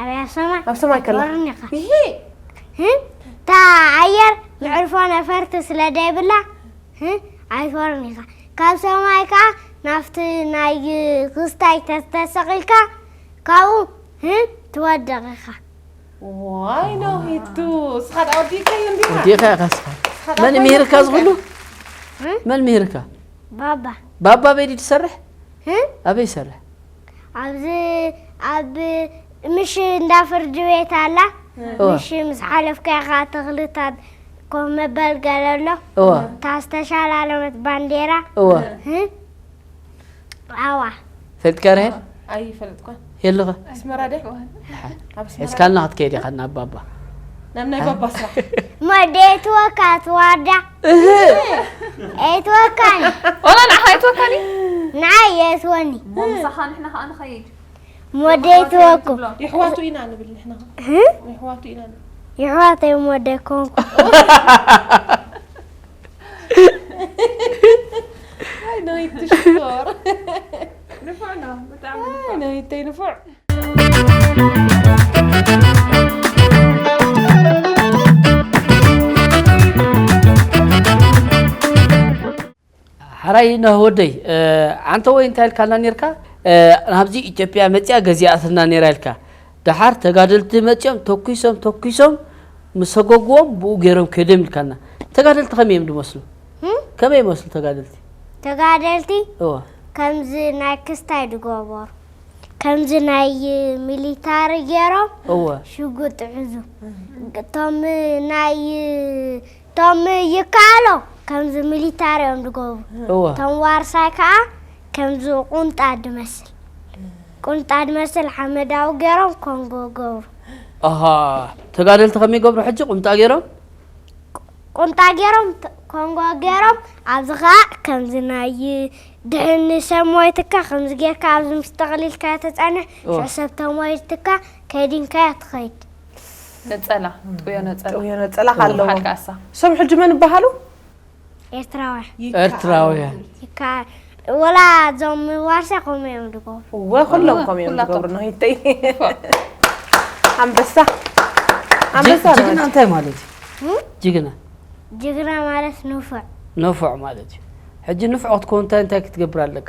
ኣብያ ሰማይ ኣብ ሰማይ ከላ ወርኒ ኢኻ ይሄ ህም እታ ኣየር መዕርፎ ነፈርቲ ስለ ደይብላ ህም ኣይትወርን ኢኻ ካብ ሰማይ ከዓ ናብቲ ናይ ክስታይ ተተሰቒልካ ካብኡ ህም ትወድቕ ኢኻ ዋይ ነው ሂቱ ስኻ ዳኣ ወዲእካዮ እንዲኻ ወዲእካ ኢኻ ስኻ መን ምሂርካ ዝኽሉ መን ምሂርካ ባባ ባባ ቤዲ ትሰርሕ ህም ኣበይ ይሰርሕ ኣብዚ ኣብ ምሽ እንዳ ፍርዲ ቤት ኣላ እዋ። ምሽ ምስ ሓለፍካ ኢኻ ተኽልታት ኮፍ መበል ገለ ኣሎ እዋ እታ ዝተሻላለመት ባንዴራ እዋ ህም ኣዋ ፈልጥካ ርሄ ኣይፈልጥኳን የለኸ ኣስመራ ደ ኣብ ኣስመራ ሒዝካልና ክትከይድ ኢኻ ናብ ባባ ናብ ናይ ባባ ስራሕ ሞዴ እትወካ ትዋዳ እትወካኒ ወላ ንዓኻ ኣይትወካኒ ንዓይ የእትወኒ ሞምሳኻ ንሕና ከዓ ንኸይድ ሞዴ እትወኩም ይሕዋቱ ኢና ንብል ንሕና ህም ይሕዋቱ ኢና ንብል ይሕዋተይ ሞዴ ኮንኩ ኣይ ነይት ሽኮር ንፉዕ ነው ብጣዕሚ ኣይ ነይተይ ንፉዕ ሓራይ ነህ ወደይ ኣንተ ወይ እንታይ ኢልካና ነርካ ናብዚ ኢትዮጵያ መፅያ ገዚኣትና ነራ ኢልካ ደሓር ተጋደልቲ መፅኦም ተኩሶም ተኩሶም ምሰጎግዎም ብኡ ገይሮም ከይዶም ኢልካና ተጋደልቲ ከመይ እዮም ዝመስሉ ከመይ ይመስሉ ተጋደልቲ ተጋደልቲ እዋ ከምዚ ናይ ክስታይ ዝገበሩ ከምዚ ናይ ሚሊታሪ ገይሮም እዋ ሽጉጥ ሒዙ እቶም ናይ እቶም ይከኣሎ ከምዚ ሚሊታሪ እዮም ዝገብሩ እዋ እቶም ዋርሳይ ከዓ ከምዚ ቁንጣ ዝመስል ቁንጣ ዝመስል ሓመዳዊ ገይሮም ኮንጎ ገብሩ ኣሃ ተጋደልቲ ከመይ ይገብሩ ሕጂ ቁምጣ ገይሮም ቁንጣ ገይሮም ኮንጎ ገይሮም ኣብዚ ከዓ ከምዚ ናይ ድሕኒ ሰብ ሞይትካ ከምዚ ጌርካ ኣብዚ ምስ ጠቕሊልካ ተፀንሕ እዋ። ሽዑ ሰብ ተሞይትካ ከዲንካያ ትኸይድ ነፀላ ጥዮ ነፀላ ጥውዮ ነፀላ ኣለዎም ሓድካ ኣሳ እሶም ሕጂ መን ይበሃሉ ኤርትራውያን ኤርትራውያን ይካ ወላ እዞም ዋርሳ ከምኡ እዮም ዝገብሩ እወ ኩሎም ከምኡ እዮም ኩላቶም። ዝገብሩ ነሂተይ ኣንበሳ ኣንበሳ ጅግና እንታይ ማለት እዩ ጅግና ጅግና ማለት ንፉዕ ንፉዕ ማለት እዩ ሕጂ ንፉዕ ክትከውን እንታይ እንታይ ክትገብር ኣለካ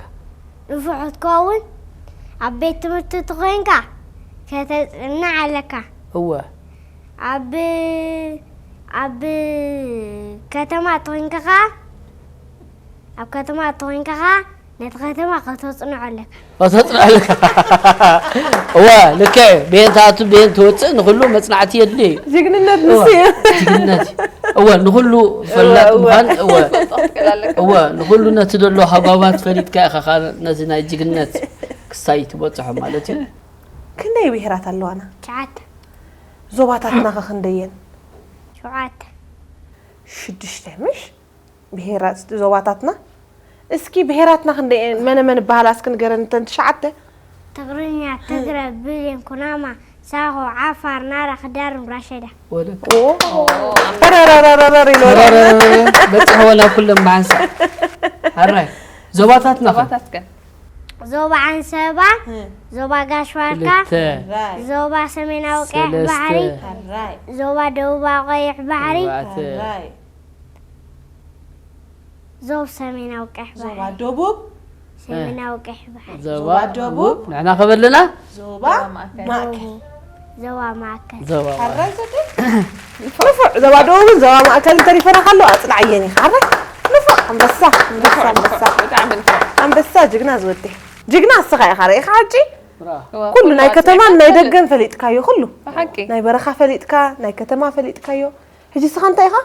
ንፉዕ ክትከውን ኣብ ቤት ትምህርቲ ተኮይንካ ከተፅንዕ ኣለካ እወ ኣብ ኣብ ከተማ ተኮይንካ ከዓ ኣብ ከተማ ተኮይንካ ከዓ ነቲ ከተማ ከተፅንዖ ኣለካ ከተፅንዕ ኣለካ እወ ልክዕ ቤን ትኣቱ ቤን ትወፅእ ንኩሉ መፅናዕቲ የድሊ እዩ ጅግንነት ንሱ እዩ ጅግነት እዩ እወ ንኩሉ ፈላጥ ምኳን እወ እወ ንኩሉ ነቲ ዘሎ ሃጓባት ፈሊጥካ ኢኻ ከዓ ነዚ ናይ ጅግነት ክሳይ ትበፅሖ ማለት እዩ ክንደይ ብሄራት ኣለዋና ትሽዓተ ዞባታትና ከ ክንደየን ሸውዓተ ሽዱሽተ ምሽ ብሄራት ዞባታትና እስኪ ብሄራትና ክንደየን መነ መን ይበሃላ እስኪ ንገረን እተን ትሽዓተ ትግርኛ ትግረ ብሌን ኩናማ ሳሆ ዓፋር ናራ ክዳርም ራሸዳ ወለድ ተረረረረረር ኢሎ በፅሕዎ ናብ ኩለን ብሓንሳብ ሓራይ ዞባታትና ከ? ዞባታት ከ ዞባ ዓንሰባ ዞባ ጋሽባርካ ክልተ ዞባ ሰሜናዊ ቀይሕ ባሕሪ ሰለስተ ዞባ ደቡባዊ ቀይሕ ባሕሪ ኣርባዕተ ዞብ ሰሜናዊ ቀይሕ ዞባ ባሕሪ ደቡብ ሰሜናዊ ቀይሕ ባሕሪ። ዞባ ደቡብ ንሕና ከበልና ዞባ ማእከል ዞባ ማእከል። ዞባ ሕራይ ዘደ ንፉዕ ዞባ ደቡብን ዞባ ማእከልን ተሪፈና ካሎ ኣፅናዕየን ኢኻ ሕራይ ንፉዕ ኣንበሳ ኣንበሳ ኣንበሳ ብጣዕሚ ንፉዕ። ኣንበሳ ጅግና ዝወደይ ጅግና እስኻ ኢኻ ርኢኻ ሕጂ እዋ፣ ኩሉ ናይ ከተማን ናይ ኣፅኒዕካ ደገን ፈሊጥካዮ ኩሉ ብሓቂ ናይ በረኻ ፈሊጥካ ናይ ከተማ ፈሊጥካዮ ሕጂ እስኻ እንታይ ኢኻ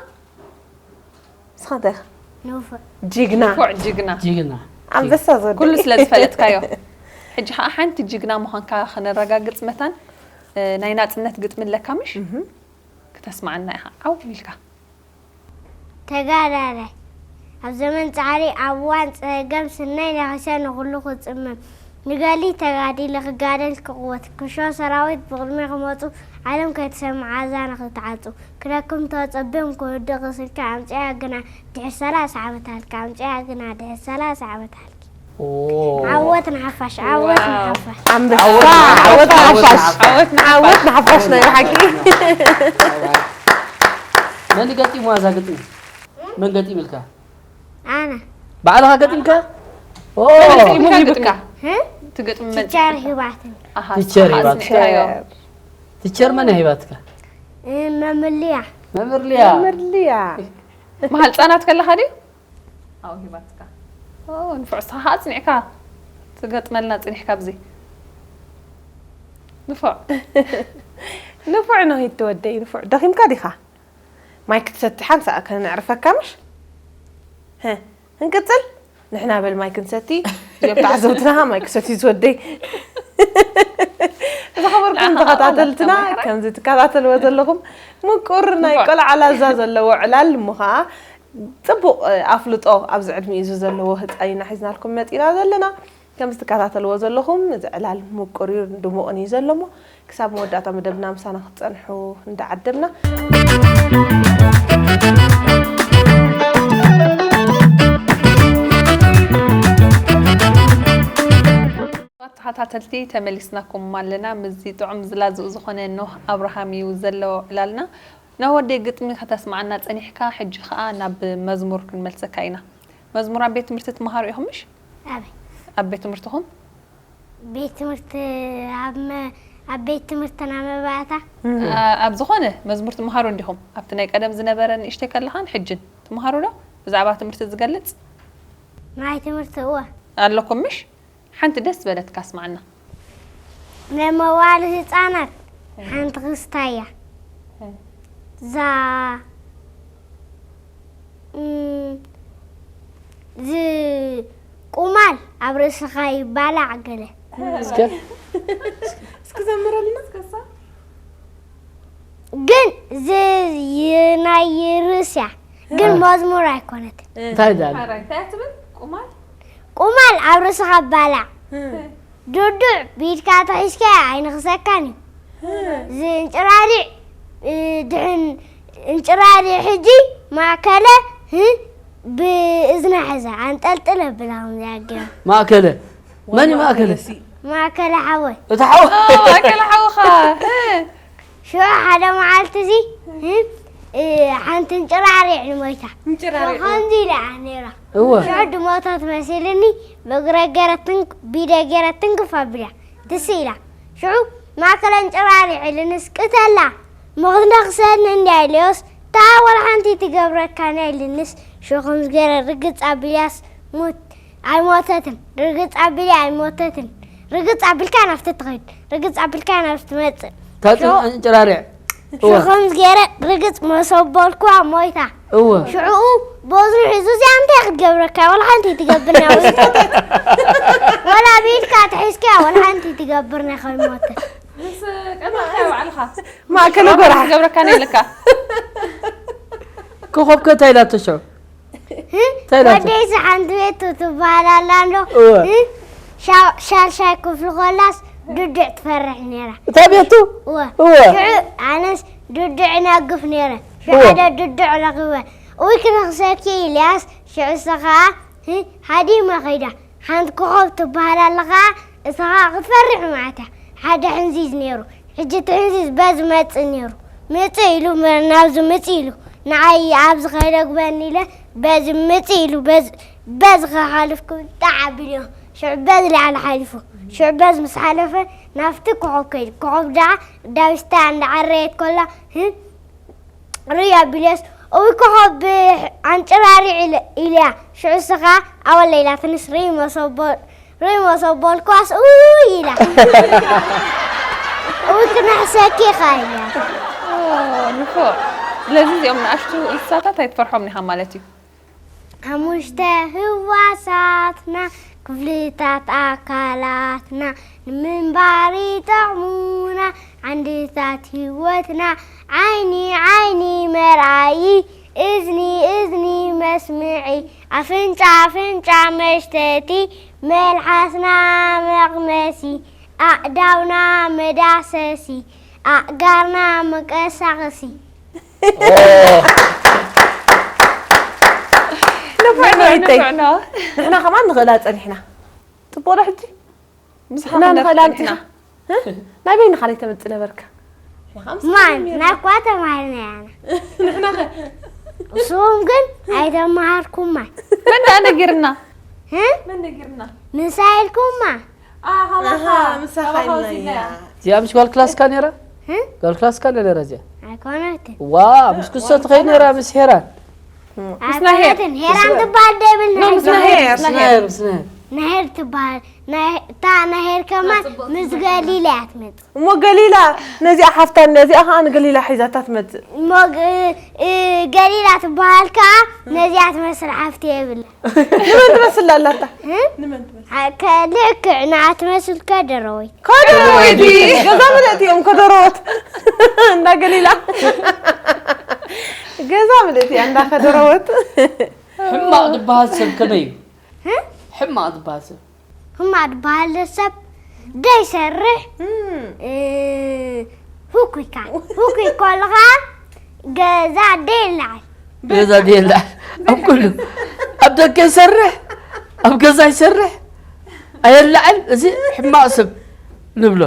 እስኻ እንታይ ኢኻ ንፉዕ ጅግና ንፉዕ ጅግና ጅግና ኣንበሳ ዝወደይ ኩሉ ስለ ዝፈለጥካዮ ሕጂ ከዓ ሓንቲ ጅግና ምዃንካ ከነረጋግፅ መታን እ፣ ናይ ናፅነት ግጥሚ ኣለካ ምሽ ክተስማዓና ኢኻ ዓው ኢልካ ተጋዳላይ ኣብ ዘመን ጻዕሪ ኣብ እዋን ጸገም ስናይ ነኺሰ ንኹሉ ክጽምም ንገሊ ተጋዲለ ክጋደል ክቕወት ክሾ ሰራዊት ብቕድሚ ክመጹ ዓለም ከይትሰምዓ ኣዛና ክትዓጹ ክረክም ተጸብዮም ክወድቕ ስልኪ ኣምጽያ ግና ድሕር ሰላሳ ዓመት ሃልኪ ኣምጽያ ግና ድሕር ሰላሳ ዓመት ሃልኪ ዓወት ንሓፋሽ ዓወት ንሓፋሽ ኣንበሳ ዓወት ንሓፋሽ ዓወት ዓወት ንሓፋሽ ናይ ብሓቂ መን ገጢሙ ኣዛ ግጥሚ መን ገጢምልካ ኣነ ባዕልኻ ገጢምካ ኦ ገጢሙ ሂብካ ህ? ትግጥሚ ቲቸር ሂባትኒ ኣሃ ቲቸር ኣሃ ሂባትካ። ኣጽኒዕካዮ። ቲቸር መን እያ ሂባትካ እ፣ መምልያ መምህር ሊያ መርልያ መሃል ህጻናት ከለኻ ድዩ ኣብኡ ሂባትካ ኦ ንፉዕ ስኻ ኣጽኒዕካ ትገጥመልና ጽኒሕካ ኣብዚ ንፉዕ ንፉዕ ነው ሂድ ትወደይ ንፉዕ ደኺምካ ዲኻ ማይ ክትሰቲ ሓንሳእ ከነዕርፈካ ምሽ ህ፣ ክንቅጽል ንሕና በል ማይ ክንሰቲ እዮም ተዓዘብትና ማይ ክሰቲ ዝወደይ ዝኸበርኩም ተኸታተልትና ከምዚ ትከታተልዎ ዘለኹም ምቁር ናይ ቆልዓ ላዛ ዘለዎ ዕላል እሞ ከዓ ፅቡቕ ኣፍልጦ ኣብዚ ዕድሚኡ እዚ ዘለዎ ህፃን ኢና ሒዝናልኩም መፂና ዘለና ከምዚ ትከታተልዎ ዘለኹም እዚ ዕላል ምቁር እዩ ድሙቕን እዩ ዘሎ እሞ ክሳብ መወዳእታ መደብና ምሳና ክትፀንሑ እንዳዓደምና ተኸታተልቲ ተመሊስናኩም ኣለና ምስዚ ጥዑም ዝላዝኡ ዝኾነ ኖህ ኣብርሃም እዩ ዘሎ ዕላልና ናብ ወደይ ግጥሚ ከተስማዓና ጸኒሕካ ሕጂ ኸኣ ናብ መዝሙር ክንመልሰካ ኢና መዝሙር ኣብ ቤት ትምህርቲ ትመሃሩ ኢኹም ምሽ ኣበይ ኣብ ቤት ትምህርትኹም ቤት ትምህርቲ ኣብ መ- ኣብ ቤት ትምህርትና መባእታ ኣብ ዝኾነ መዝሙር ትመሃሩ እንዲኹም ኣብቲ ናይ ቀደም ዝነበረ ንእሽተይ ከለኻን ሕጅን ትመሃሩ ዶ ብዛዕባ ትምህርቲ ዝገልጽ ናይ ትምህርቲ እወ ኣለኩም ምሽ ሓንቲ ደስ ዝበለትካ ኣስማዓና ናይ መዋሊ ህፃናት ሓንቲ ክስታያ ዛ እም፣ ዝ ቁማል ኣብ ርእስኻ ይባላዕ ገለ እስከ እስኪ ዘምረልና ግን ዝ ናይ ርእስያ ግን መዝሙር ኣይኮነትን እንታይ ዳል ሓራይ እንታይ ትብል ቁማል ቁማል ኣብ ርእስኻ ባላዕ ዱዱዕ ብኢድካ ተሒዝካ ኣይንኽሰካን እዩ ዝእንጭራሪዕ እ፣ ድሕን እንጭራሪዕ ሕጂ ማእከለ ህ ብእዝና ሕዛ ኣንጠልጥለ ብላ ከምዚኣ ገይራ ማእከለ መን እዩ ማእከለ ማእከለ ሓወይ እቲ ሓው ማእከለ ሓውኻ ሽዑ ሓደ መዓልቲ እዚ እ፣ ሓንቲ እንጭራሪዕ ንሞይታ ከምዚ ኢላ እያ ነይራ እወ ሽዑ ድሞታ ትመሲልኒ ብእግረ ገይረ ትንክ- ብኢደ ገይረ ትንክፍ ኣቢላ ትስ ኢላ ሽዑ ማእከለ እንጭራሪዕ ኢልንስ ቅተላ ምኽንደኽሰኒ እንድያ ኢለዮስ ታ ወላ ሓንቲ ትገብረካና ኢልንስ ሽዑ ከምዚ ገይረ ርግጽ ኣቢላስ ሙት ኣይሞተትን ርግጽ ኣቢላ ኣይሞተትን ርግጽ ኣቢልካ ናብቲ ትኸይድ ርግጽ ኣቢልካ ናብቲ ትመጽእ ታጽ እንጭራሪዕ እወ ሽኹም ገይረ ርግጽ መሰቦልኩዋ ሞይታ እወ ሽዑኡ በዝኑ ሒዙ እዚኣ እንታይ ክትገብረካ ወላ ሓንቲ ትገብርና ወላ ብኢድካ ትሒዝካ ወላ ሓንቲ ትገብርና ከይሞተ ምስ ቀደምካ ባዕልኻ ማእከለ ጎራሕ ትገብረካ ነይልካ ኮኸብከ እንታይ ኢላቶ ሽዑ እንታይ ኢላቶ ወደይ ሓንቲ ቤት ትበሃል ኣላ እንዶ እወ ሻልሻይ ክፍሊ ኮላስ ድድዕ ትፈርሕ ነይራ እታ ቤቱ እወ እወ ሽዑ ኣነስ ድድዕ ነግፍ ነይረ ሽዑ ሓደ ድድዕ ረኺበ እውይ ክነኽሰኪ ኢልያስ ሽዑ እሳ ኸዓ ሃዲማ ኸይዳ ሓንቲ ኮኸብ ትበሃል ኣላ ኸዓ እሳ ኸዓ ክትፈርሕ ማለት እያ ሓደ ሕንዚዝ ነይሩ ሕጂ እቲ ሕንዚዝ በዚ መፅእ ነይሩ ምፅእ ኢሉ ናብዚ ምፅእ ኢሉ ንዓይ ኣብዚ ኸይደግበኒ ኢለ በዚ ምፅእ ኢሉ በዚ በዚ ኸሓልፍኩም ጣዕ ኣቢልዮ ሽዑ በዚ ላዕሊ ሓሊፉ። ሽዑ በዚ ምስ ሓለፈ ናብቲ ኮኾብ ከይዱ። ኮኾብ ደኣ ዳዊስታ እንዳዓረየት ከላ፣ "ህም፣ ርያ ቢለስ፣ እዊ ኮኾብ ኣንጭራሪዕ ኢለ-፣ ኢልያ። ሽዑ ስኻ ኣወለ ኢላትንስ ርይ መሶቦ-፣ ርይ መሶቦል ኳስ እውይ ኢላ። እዊ ክነሕሰኪ ኢኻ ኢልያ." ኦ፣ ንፉዕ። ስለዚ እዚኦም ንኣሽቱ እንስሳታት ኣይትፈርሖም ኢኻ ማለት እዩ። ሓሙሽተ ህዋሳትና፣ ክፍልታት ኣካላትና፣ ንምንባር ይጠቕሙና ዓንድታት ህይወትና። ዓይኒ፣ ዓይኒ መርኣዪ፣ እዝኒ፣ እዝኒ መስምዒ፣ ኣፍንጫ፣ ኣፍንጫ መሽተቲ፣ መልሓስና መቕመሲ፣ ኣእዳውና መዳሰሲ፣ ኣእጋርና መቀሳቐሲ። ኦ። ንፉዕ ነው፣ ንፉዕ ይተይ። ንፉዕ ነው። ንሕና ከማን ንኽእላ ጸኒሕና። ጽቡቕ ዶ ሕጂ? ምሳኻ ንሕና ክንደርፍ ንኽእላ ጸኒሕና። ኣምጺኻ። ህ? ናበይ ንኻለይ ተመጽእ ነበርካ? ንሕና ከምዚ ማን? ገይርና። ናኳ ተማሂርና ያና። ንሕና ኸ? እሱም ግን ኣይተማሃርኩማ። መን ደኣ ነጊርና? ህ? መን ነጊርና? ምሳ ኢልኩማ? ኣሃ፣ ኣሃ፣ ምሳኻ ምሳኻ ኢልና ወሲድና እያ። እያ። እዚኣ ምስ ጓል ክላስካ ነይራ? እ? ጓል ክላስካ ነይራ እዚኣ? ኣይኮነትን። ዋ፣ ምስ ክስቶ ትኸይድ ነይራ ምስ ሄራን? ኣይኮነትን። ሄራን ትበሃል ደብል ኖ፣ ምስ ናሄር። ናሄር፣ ምስ ናሄር። ናሄር፣ ምስ ናሄር። ናሄር ትበሃል። ናይ-፣ እታ ናሄር ከማን ምስ ገሊላ እያ ትመጽእ። እሞ ገሊላ፣ ነዚኣ ሓፍታ፣ ነዚኣ ኸዓ ንገሊላ ሒዛታ ትመጽእ። እሞ ግ-፣ እ፣ ገሊላ ትበሃል ከኣ ነዚኣ ትመስል ሓፍቲ የብላ። ንመን ትመስል ኣላታ? እ? ንመን ትመስል? ኣ-፣ ከ-፣ ልክዕ ንዓ ትመስል ከደረወይ። ከደረወይቲ! ገዛ ምልእቲ እዮም ከደረወት። እንዳ ገሊላ። ገዛ ምልእቲ እያ እንዳ ከደረወት። ሕማቕ ዝበሃል ሰብ ከመይ እዩ? እ? ሕማቕ ዝበሃል ሰብ? ሕማቕ ዝበሃል ሰብ ደይሰርሕ፣ እም። እ፣ ህኩይ ከኣ። ህኩይ ከሎ ከኣ ገዛ ደይለዓል። ገዛ ደየላ ኣብ ኩሉ፣ ኣብ ደገ ይሰርሕ፣ ኣብ ገዛ ይሰርሕ፣ ኣየላዕል። እዚ ሕማቕ ሰብ ንብሎ።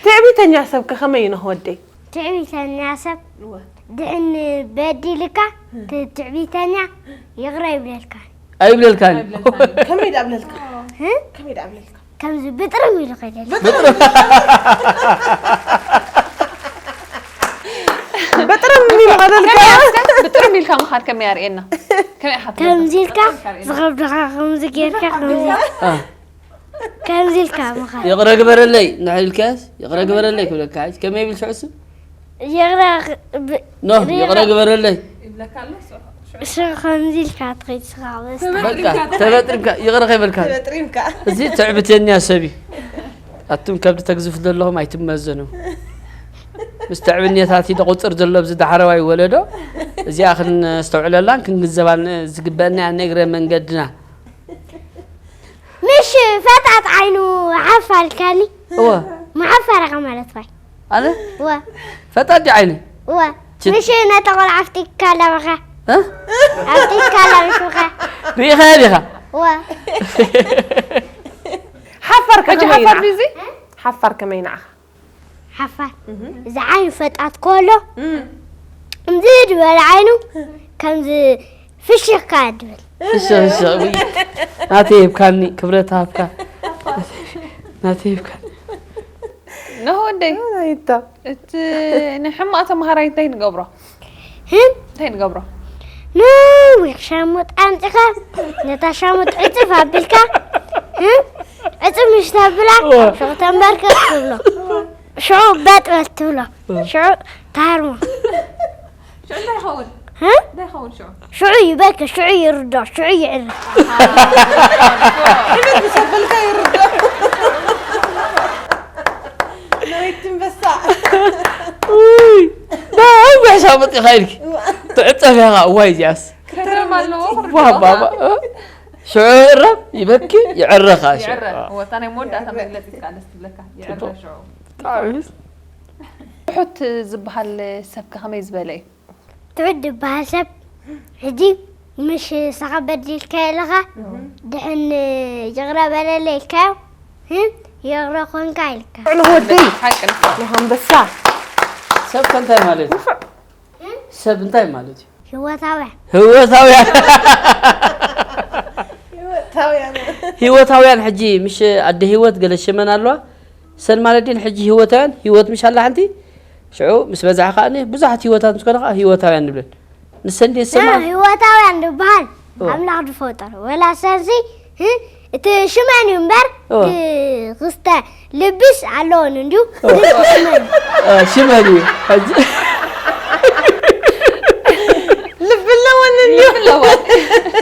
ትዕቢተኛ ሰብ ከ ከመይ ይነህ ወደይ? ትዕቢተኛ ሰብ እወ። ድሕን በዲልካ፣ እ። ት-፣ ትዕቢተኛ ይቕረ ይብለልካ። ኣይብለልካን። ኣይብለልካን። ከመይ ደኣ ብለልካ? እ? ከመይ ደኣ ብለልካ? ከምዚ ብጥርም ኢሉ ከይደልካ። ብጥርም። ብጥርም ኢሉ ከይደልካ። ከመይ ኢልካ? ብጥርም ኢልካ ምኻድ ከመይ ኣርእየና? ከመይ ኢኻ ትገብር? ከምዚ ኢልካ ብጥርም ኢልካ ኣርእየና። ዝኸብድኻ ከምዚ ጌርካ ከምዚ። አ። ከምዚ ኢልካ ምኻድ። ይቕረ ግበረለይ፣ ንዒ ኢልካስ፣ ይቕረ ግበረለይ ክብለካ። ከመይ ይብል ሽዑ እሱ? ይቕረ ብ-፣ ኖ፣ ይቕረ ይቕረ ግበረለይ። ይብለካ ኣሎ፣ ሶ-፣ ሽዑ ስ-፣ ከምዚ ኢልካ ትኸይድ ስኻ በስ። በቃ፣ ተበጥሪምካ። ተበጥሪምካ፣ ይቕረ ከይበልካ። ተበጥሪምካ። እዚ ትዕቢተኛ ሰብ እዩ። ኣቱም ከብዲ ተግዝፉ ዘለኹም ኣይትመዘኑ። ምስ ትዕብኔታት ኢለ ቁፅር ዘሎ ኣብዚ ዳሕረዋይ ወለዶ፣ እዚኣ ክነስተውዕለላን ክንግንዘባን ዝግበአና እያ፣ ንእግረ መንገድና። ምሽ ፈጣጥ ዓይኑ ሓፍ ኣልካኒ። እወ። መሓፈረኻ ማለት ባይ። ኣነ? እወ። ፈጣጥ ድዩ ዓይነ? እወ። ችት-፣ ምሽ ነታ ቆልዓ ኣፍጢጥካ ኣለኻ። እ? ኣፍጢጥካ ኣለኻ። ርኢኻያ ዲኻ? እወ። ሓፋር ከ ሕጂ ከመይ ሓፋር ንዓኻ? ድዩ እዚ? ሓፋር ከመይ ንዓኻ? ሓፋር። እህ። እዚ ዓይኑ ፈጣጥ ከሎ፣ እም። ከምዚ ዝበለ ዓይኑ፣ ከምዚ ፍሽኽ ከኣ ድብል። ፍሽኽ፣ ፍሽኽ፣ ውይ። ናተይ ሂብካኒ፣ ክብረት ሃብካ። ናተይ ሂብካኒ። ነሆ ወደይ። ኣይታ። እቲ ንሕማቕ ተምሃራይ እንታይ ንገብሮ? ህም? እንታይ ንገብሮ? ነዊሕ ሻሙጥ ኣምጺኻ፣ ነታ ሻሙጥ ዕጽፍ ኣቢልካ፣ ህም? ዕጽፍ ምስ ተብላ፣ እወ። ሽዑ ተንበርክኽ ትብሎ። ሽዑ በጥ በጥ ትብሎ። እወ። ሽዑ ታርሞ። ሽዑ እንታይ ይኸውን? እ? እንታይ ይኸውን ሽዑ? ሽዑ ይበኪ፣ ሽዑ ይርዶ፣ ሽዑ ይዕርፍ። ኣሃ። ሕልፍ ምስ ኣበልካ ይርዶ። ነዊት ትንበሳ። ውይ፣ ነዊሕ ሻሙጥ ኢኻ ኢልኪ። እዋ። ትዕጸፍ ኢኻ፣ እዋይ እዚኣስ። ክትረም ኣለዎ፣ ዋ፣ ክትርድኦ። ባባ፣ እ? ሽዑ ይእረም፣ ይበኪ፣ ይዕረ ኸኣ ሽዑ። ይዕረ። እወ፣ እታ ናይ መወዳእታ መግለጺት ከኣ ደስ ትብለካ። ይዕረ ጽቡቕ። ሽዑ። ብጣዕሚ። ትሑት ዝበሃል ሰብ ከ ከመይ ዝበለ እዩ? ትሑት ዝበሃል ሰብ ሕጂ ምሽ ንስኻ በዲልካዮ ኣለኻ፣ እህ። ድሕን ይቕረ በለለይ ኢልካዮ፣ ህም፣ ይቕረ ኮንካ ኢልካ። ንወደይ። ሓቂ ንሱ። ንኸንበሳ። ሰብ ከ እንታይ ማለት እዩ? ንፉዕ። ሰብ እንታይ ማለት እዩ? ህይወታውያን። ህይወታውያን። ታውያን። ህይወታውያን ሕጂ ምሽ ኣደ ህይወት ገለ ሽመን ኣለዋ። ሰን ማለት ድን ሕጂ ህይወታውያን፣ ህይወት ምሽ ኣላ ሓንቲ። ሽዑ ምስ በዛሕ ከኣ ብዙሓት ህይወታት ምስ ኮነ ከኣ ህይወታውያን ንብለን። ንሰን ድን ሰማ? ህይወታውያን ዝበሃል ኣምላኽ ዝፈጠሩ። ወላ ሰንሲ፣ ህ? እቲ ሽመን እዩ እምበር፣ ኦ። እ፣ ክስተ ልብስ ኣለዎን እንዲሁ። ኦ። ሽመን። እ፣ ሽመን እዩ። ሕጂ ልቢ ኣለወን እንዲሁ። ኣለወን።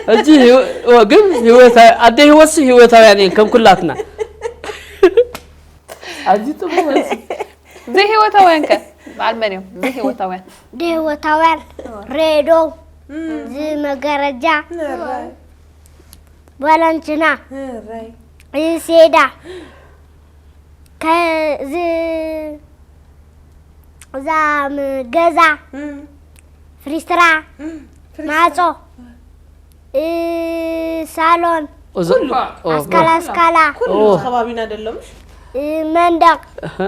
ሕጂ ህይወ-፣ ኦ፣ ግን ህይወታ-፣ ኣደ ህይወትሲ ህይወታውያን እየን፣ ከም ኩላትና። ኣዝዩ ጽቡቕ መልሲ። ዘይህይወታውያን ከ? በዓል መን እዮም? ዘይህይወታውያን። ዘይህይወታውያን፣ ሬዶ፣ ዝመጋረጃ፣ ንራይ። ባላንችና፣ ንራይ። ሴዳ፣ ከዚ እዛ ም-፣ ገዛ፣ እም። ፍሪስትራ፣ እም። ፍሪስትራ። ማዕጾ፣ እ፣ ሳሎን፣ እዞ-፣ ኩሉ። ኦ፣ ኣስካላ፣ ኣስካላ። ኩሉ ኦ። ከባቢና ደሎ፣ ምሽ? እ፣ መንደቕ፣ እህ።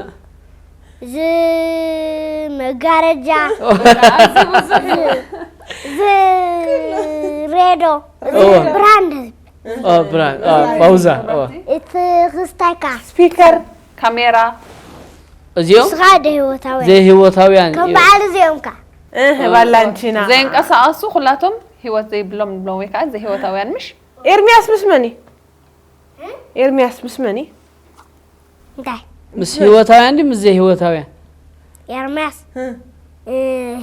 ዝ-፣ መጋረጃ፣ ኣዝዩ ብዙሕ እዩ። ዝ-፣ ሬዶ፣ ኦ። ብራንድ፣ ኦ፣ ብራንድ፣ ኦ፣ ባውዛ፣ ኦ። እቲ ክስታይካ። ስፒከር። ካሜራ። እዚኦም ንስኻ ዘይህይወታውያን። ዘይህይወታውያን ከም እዮም። በዓል እዚኦም ከ? እህ፣ ባላንቺና። ዘይንቀሳቐሱ ኩላቶም ህይወት ዘይብሎም ንብሎም ወይ ከዓ ዘይህይወታውያን ምሽ? ኤርሚያስ ምስ መን እዩ? ኤርሚያስ ምስ መን እዩ? እንታይ? ምስ ህይወታውያን ድዩ ምስ ዘይህይወታውያን? ኤርሚያስ፣ እ። እ፣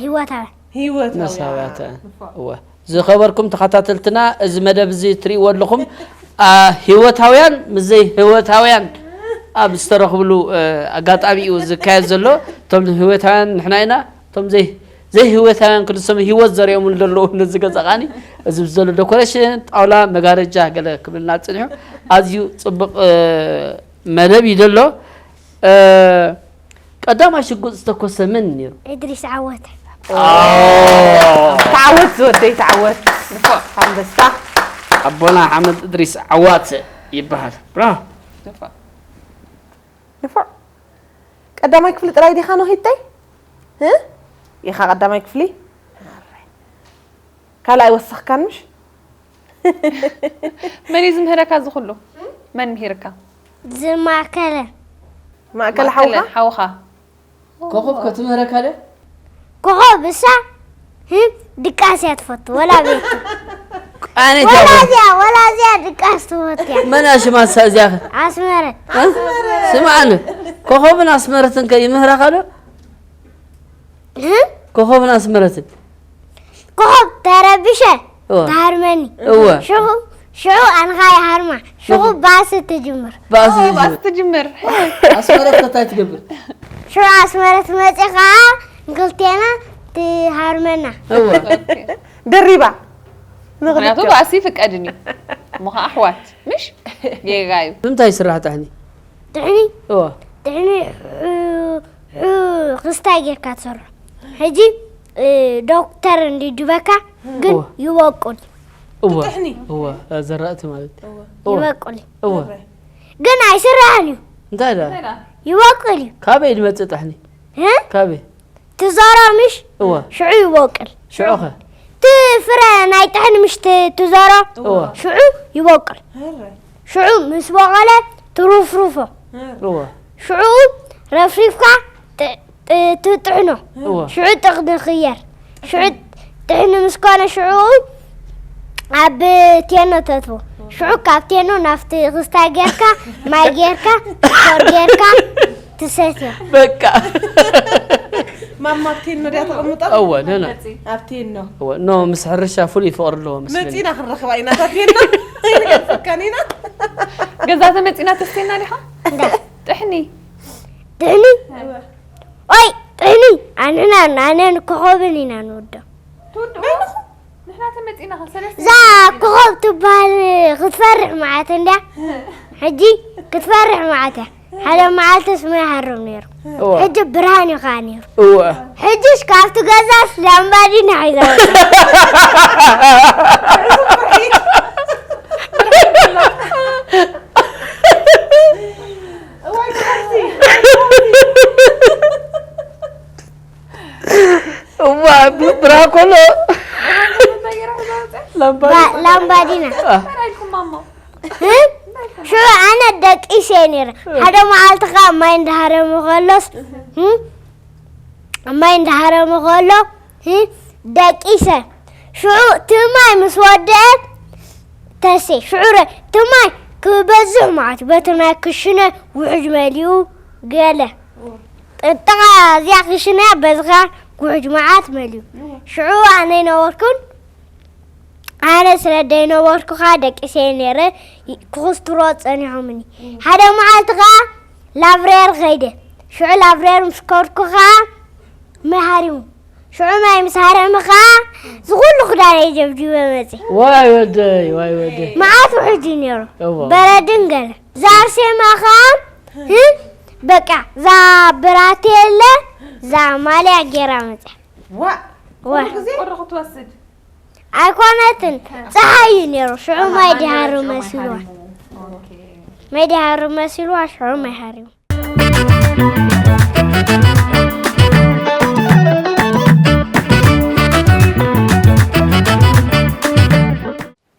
ህይወታውያን። ህይወታውያን። መሳውያተ-፣ እወ። ዝኸበርኩም ተኸታተልትና፣ እዚ መደብ እዚ ትርእይዎ ኣለኹም። አ፣ ህይወታውያን ምስ ዘይህይወታውያን ኣብ ዝተረኽብሉ፣ እ፣ ኣጋጣሚ እዩ ዝካየድ ዘሎ። እቶም ህይወታውያን ንሕና ኢና፣ እቶም ዘይ-፣ ዘይህይወታውያን ክንሶም ህይወት ዘርእዮምሉ ዘለዉ ነዚ ገዛ ኸኣኒ፣ እዚ ዘሎ ዶኮሬሽን፣ ጣውላ፣ መጋረጃ ገለ ክብልና ጽኒሑ። ኣዝዩ ጽቡቕ፣ እ፣ መደብ እዩ ዘሎ። እ፣ ቀዳማይ ሽጉጥ ዝተኮሰ መን ነይሩ? እድሪስ ዓወተ። ኦ። ተዓወት ዝወደይ፣ ተዓወት። ንፉዕ። ኣንበሳ። ኣቦና ሓመድ እድሪስ ዓዋተ ይበሃል። ብራቮ። ንፉዕ። ንፉዕ። ቀዳማይ ክፍሊ ጥራይ ዲኻ ነኺተይ? እ? ኢኻ ቀዳማይ ክፍሊ? ካልኣይ ወሰኽካን ምሽ? መን እዩ ዝምህረካ እዚ ኩሉ? መን ምሂርካ? ዝማእከለ። ማእከለ ማእከለ ሓውኻ? ሓውኻ። ኮኾብ ከ ትምህረካ ድያ? ኮኾብ እሳ፣ ህም፣ ድቃስ እያ ትፈቱ፣ ወላ ቤት። ኣነ ወላ ጃወ-፣ እዚኣ፣ ወላ እዚኣ ድቃስ ትፈቱ እያ። መን እያ ሽማ እሳ እዚኣ ኸ? ኣስመረት። እ? ስምዓኒ፣ ኮኾብን ኣስመረትን ከ ይምህራኻ ዶ? ህም? ኮኾብን ኣስመረትን? ኮኾብ ተረቢሸ እወ። ትሃርመኒ። እወ። ሽዑ፣ ሽዑ ኣንኻ ይሃርማ። ሽዑ እወ። ባእሲ ትጅምር። ባእሲ ኦ፣ ባእሲ ትጅምር። ትጅምር። ኣስመረት ከ እንታይ ትገብር? ሽዑ ኣስመረት መጺኣ ኸዓ ንክልቴና ትሃርመና። እወ። ኦኬ። ደሪባ። ምኽንያቱ ንኽልቴ። ባእሲ ይፍቀድን እዩ። እሞ ኸዓ ኣሕዋት፣ ምሽ? ጌጋ እዩ። ብምንታይ ይስራሕ ጥሕኒ? ጥሕኒ? እወ። ጥሕኒ፣ እ፣ እ፣ ክስታይ ጌርካ ትሰርሖ። ሕጂ፣ እ፣ ዶክተር እንድዩ ድበካ፣ ግን እወ። ይበቁል። እወ። ጥሕኒ? እወ፣ እ፣ ዘራእቲ ማለት። እወ። እወ። ይበቁል። እወ። ግን ኣይስራሕን እዩ። እንታይ ደኣ? እንታይ ደኣ? ይበቁል እዩ። ካበይ ዝመጽእ ጥሕኒ? እ? ካበይ? ትዘሮ ምሽ? እወ። ሽዑ ይበቁል። ሽዑ ኸ? እቲ ፍረ ናይ ጥሕኒ ምሽ ት-፣ ትዘሮ? እወ። ሽዑ ይበቁል። ኧረ። ሽዑ ምስ በቆለ ትሩፍሩፎ። ኧረ። እወ። ሽዑ ረፍሪፍካ ጥ-፣ ጥ-፣ ትጥሕኖ። እወ። ሽዑ ጥቕሚ ክየር። ሽዑ ጥሕኒ ምስ ኮነ ሽዑ ኣብ ቴኖ ተትቦ። ሽዑ ካብ ቴኖ ናብቲ ክስታይ ጌርካ፣ ማይ ጌርካ፣ ሽኮር ጌርካ ትሰትዮ። በቃ። ማማ ኣብ ቴኖ ድያ ተቐምጦ? እወ፣ ነና። ኣብ ቴኖ። እወ፣ ኖ፣ ምስ ሕርሻ ፍሉይ ፍቕሪ ኣለዎ መስለኒ። መጺና ክንረኽባ ኢና፣ እታ ቴኖ። ኣይንገድፈካን ኢና። ገዛ ተመጺና ተስቴና ዲኻ? እንዳ። ጥሕኒ። ጥሕኒ? እወ። ኦይ፣ ጥሕኒ፣ ኣንሕና ኣነን ኮኾብን ኢና ንወዶ። ትወድኦ? በይንኹም? ንሕና ተመጺና ኸ ሰለስተ እዛ ኢና። ኮኾብ ትበሃል ክትፈርሕ መዓት እንድያ። ሕጂ ክትፈርሕ መዓት እያ። ሓደ መዓልቲ ስመ ይሃርም ነይሩ። እወ። ሕጂ ብርሃን እዩ ኸዓ ነይሩ። እወ። ሕጂስ ካብቲ ገዛስ ላምባዲና ሒዛ ወፂኣ። እዋይ፣ ብሓቂ። እዋ፣ ብ-፣ ብርሃን ከሎ። ላምባ-፣ ላምባዲና። አ። እንታይ ኢልኩም ማማ? ሽዑ ኣነ ደቂሰ ነይረ። ሓደ መዓልቲ ኸዓ ማይ እንዳሃረመ ከሎስ፣ ማይ እንዳሃረመ ከሎ፣ ደቂሰ። ሽዑ እቲ ማይ ምስ ወደአ፣ ተሴ፣ ሽዑ ረ-፣ እቲ ማይ ክበዝሕ ማለት በቲ ናይ ክሽነ ውሕጅ መሊኡ ገለ። ጥጥቓ እዚኣ ክሽነ በዝኻ ውሕጅ መዓት መሊኡ። ሽዑ ኣነ ኣይነበርኩን። ኣነ ስለ ደይነበርኩ ኸኣ ደቂሰ ነይረ፣ ክኹስትሮ ጸኒሖምኒ። ሓደ መዓልቲ ኸኣ ላብሬር ኸይደ። ሽዑ ላብሬር ምስ ከድኩ ኸኣ ማይ ሃሪሙ። ሽዑ ማይ ምስ ሃረመ ኸኣ ዝኹሉ ክዳነይ ደብዲበ መጺ። ዋይ ወደይ፣ ዋይ ወደይ። መዓት ውሕጅ እዩ ነይሩ። እዋ። በረድን ገለ። እዛ ኣርሴማ ኸኣ፣ እ፣ በቃ፣ እዛ ብራቴለ፣ እዛ ማልያ ጌራ መጺኣ። ዋ! ዋ! ኩሉ ግዜ ቁሪ ክትወስድ? ኣይኮነትን። ጸሓይ እዩ ነይሩ። ሽዑ ኣሃ፣ ማይ ማይ ድሃሩ ነይሩ፣ ሽዑ ማይ መሲልዋ። ሃሪሙ። ኦኬ። ማይ ድሃሩ መሲልዋ፣ ሽዑ ማይ ሃሪሙ።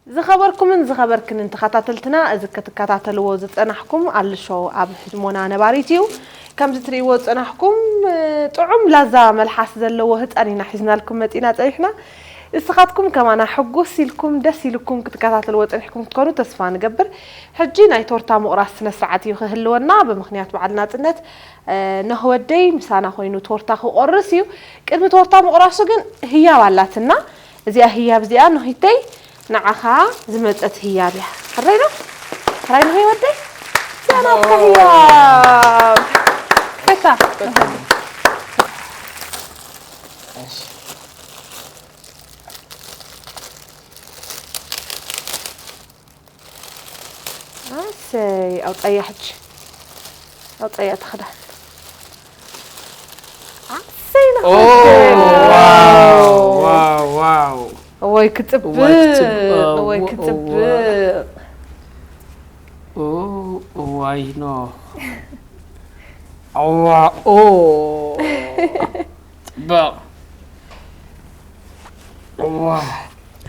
ዝኸበርኩምን ዝኸበርክንን ተኸታተልትና፣ እዚ ክትከታተልዎ ዝጸናሕኩም ኣሉ ሾው ኣብ ህድሞና ነባሪት እዩ። ከምዚ ትርእይዎ ዝጸናሕኩም፣ እ፣ ጥዑም ላዛ መልሓስ ዘለዎ ህጻን ኢና ሒዝናልኩም መጺና ጸኒሕና። ንስኻትኩም ከማና ሕጉስ ኢልኩም፣ ደስ ኢልኩም ክትከታተልዎ ጸኒሕኩም ክትኮኑ ተስፋ ንገብር። ሕጂ ናይ ቶርታ ምቑራስ ስነ ስርዓት እዩ ክህልወና። ብምኽንያት በዓል ናጽነት፣ እ፣ ነህ ወደይ ምሳና ኮይኑ ቶርታ ክቆርስ እዩ። ቅድሚ ቶርታ ምቑራሱ ግን ህያብ ኣላትና። እዚኣ ህያብ እዚኣ ነሂተይ ንዓኻ ዝመጸት ህያብ እያ። ሕራይ ዶ? ሕራይ ነሂ ወደይ? እዚኣ ናትካ ህያብ። ፈታ። ኣሰይ፣ ኣውጻያ ሕጂ። ኣውጻያ እቲ ክዳን። ኣሰይ፣ ኦ፣ ናፍቆት። ዋው፣ ዋው፣ ዋው። እዋይ ክጽብቕ፣ እዋይ ክጽብቕ፣ እዋይ እዋ፣ ክጽብቕ። እዋ። ኦ፣ እዋይ ኖ። እዋ፣ ኦ። ጽብቕ። እዋ።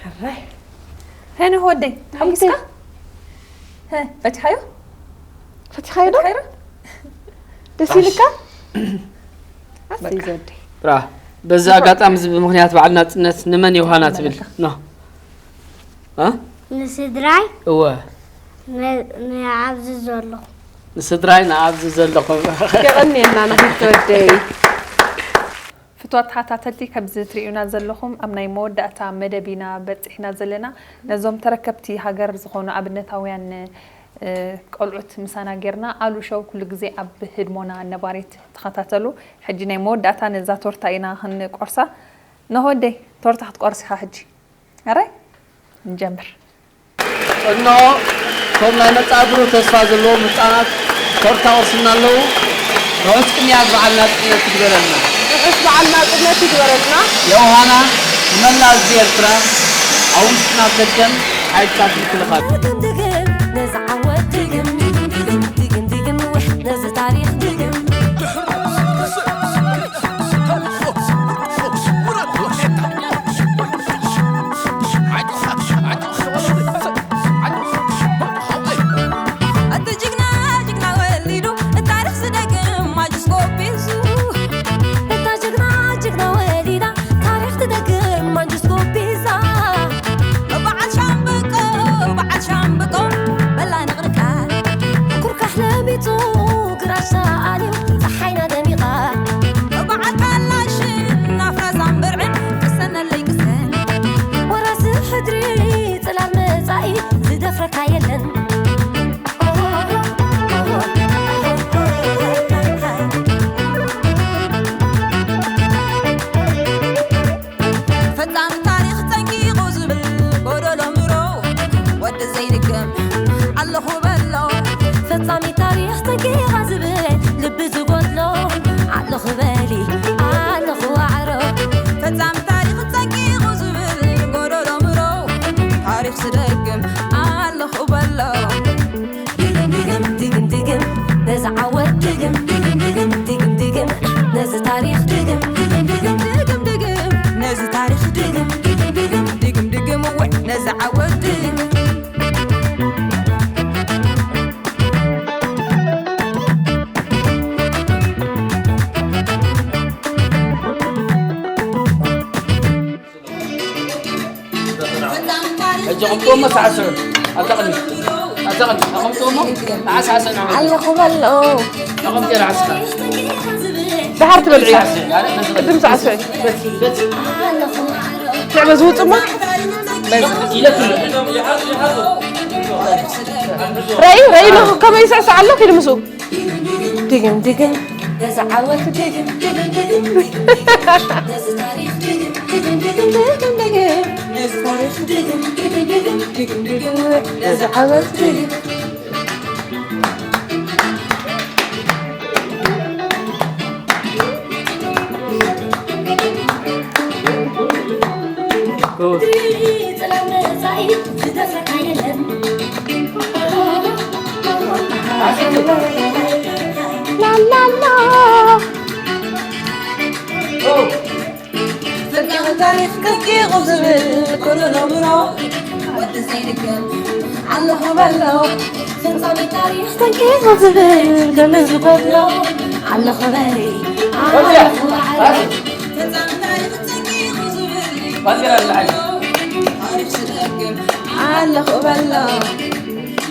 ኣራይ። ሄኖክ ወደይ፣ ሓጎስካ? ሀ፣ ፈቲኻዮ? ፈቲኻዮ ዶ? ፈቲኻዮ ዶ? ደስ ኢልካ? ኣሰይ በቃ። ዘወደይ። ብራ፣ በዚ ኣጋጣሚ እዚ ብምኽንያት በዓል ናጽነት ንመን ዮሃና ትብል? ኖ። እ? ንስድራይ፣ እወ። ን-፣ ንኣብዚ ዘለኹ። ንስድራይ ንኣብዚ ዘለኹም። የቐንየልና ናፊት ወደይ። ፍትዋት ተኸታተልቲ፣ ከምዚ ትርእዩና ዘለኹም ኣብ ናይ መወዳእታ መደብ ኢና በጺሕና ዘለና። ነዞም ተረከብቲ ሃገር ዝኾኑ ኣብነታውያን፣ እ፣ ቆልዑት ምሳና ጌርና፣ ኣሉ ሾው ኩሉ ግዜ ኣብ ህድሞና ነባሪት ተኸታተሉ። ሕጂ ናይ መወዳእታ ነዛ ቶርታ ኢና ክንቆርሳ። ነሆ ወደይ፣ ቶርታ ክትቆርስ ኢኻ ሕጂ። ኣራይ? ንጀምር። እንሆ፣ እቶም ናይ መጻኢ ብሩህ ተስፋ ዘለዎም ህጻናት ቶርታ ቆርሱና ኣለዉ። ርሑስ ቅንያት በዓል ናጽነት ይግበረልና። ርሑስ በዓል ናጽነት ይግበረልና። ዮሃና፣ ንመላእ ህዝቢ ኤርትራ፣ ኣብ ውሽጥን ኣብ ደገን ሓይልታት ምክልኻል። ድግም፣ ነዚ ዓወት ድግም፣ ድግም፣ ድግም፣ ድግም፣ ነዚ ታሪኽ ድግም። እቲ ጅግና ጅግና ወሊዱ፣ ታሪኽ ዝደግም ማንጁስ ጎቢዙ። እታ ጅግና ጅግና ወሊዳ፣ ታሪኽ ትደግም ማንጁስ ጎቢዛ። በዓል ሻምበቆ፣ በዓል ሻምበቆ። ዘቐምጥዎ እሞ ሰዓስዑ። ኣብዛ ቅድሚት። ኣብዛ ቅድሚት። ኣቐምጥዎ እሞ ተዓሳሰ ንዓኹም። ኣለኹ በሎ። ኣቐምጢ ራስካ። ደሓር ትበልዕዮ። ሰዓስዑ። ኣረ፣ በዚ ቅድም ሰዓስዑ። በዚ፣ በዚ። ንዕ በዚ ውጽእ እሞ። በዚ። ኢለኩም። ረኢ፣ ረኢ ኣለኹ። ከመይ ይስዕስዕ ኣሎ? ኪድ ምስኡ። ድግም ድግም፣ እዚ ዓወት ድግም ድግም ድግም። እዚ ታሪኽ ድግም ድግም ድግም ድግም ድግም። እዚ ታሪኽ ድግም ድግም ድግም ድግም ድግም። እዚ ዓወት ድግም። ላላላ። ፍቅሪ ታሪኽ ከኪቑ ዝብል ኩሉ ነብሮ ወዲ ዘይድገም ኣለኹ በሎ። ፈጻሚ ታሪኽ ተንኪፉ ዝብል ገለ ዝጎድሎ ኣለኹ በሊ፣ ኣለኹ በሊ። ፈጻሚ ታሪኽ ተንኪፉ ዝብል ባንዴራ ንላዕሊ። ታሪኽ ዝደግም ኣለኹ በሎ።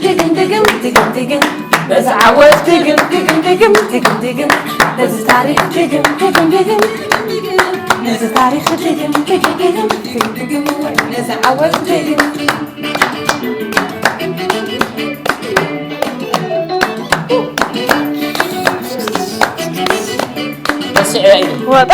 ድግም ድግም ድግም ድግም፣ በዚ ዓወት ድግም ድግም ድግም ድግም ድግም፣ በዚ ታሪኽ ድግም ድግም ድግም፣ ነዚ ታሪኽ ድግም ድግም ድግም ድግም ድግም፣ ነዚ ዓወት ድግም። ረሲዐ እዩ። ወጣ።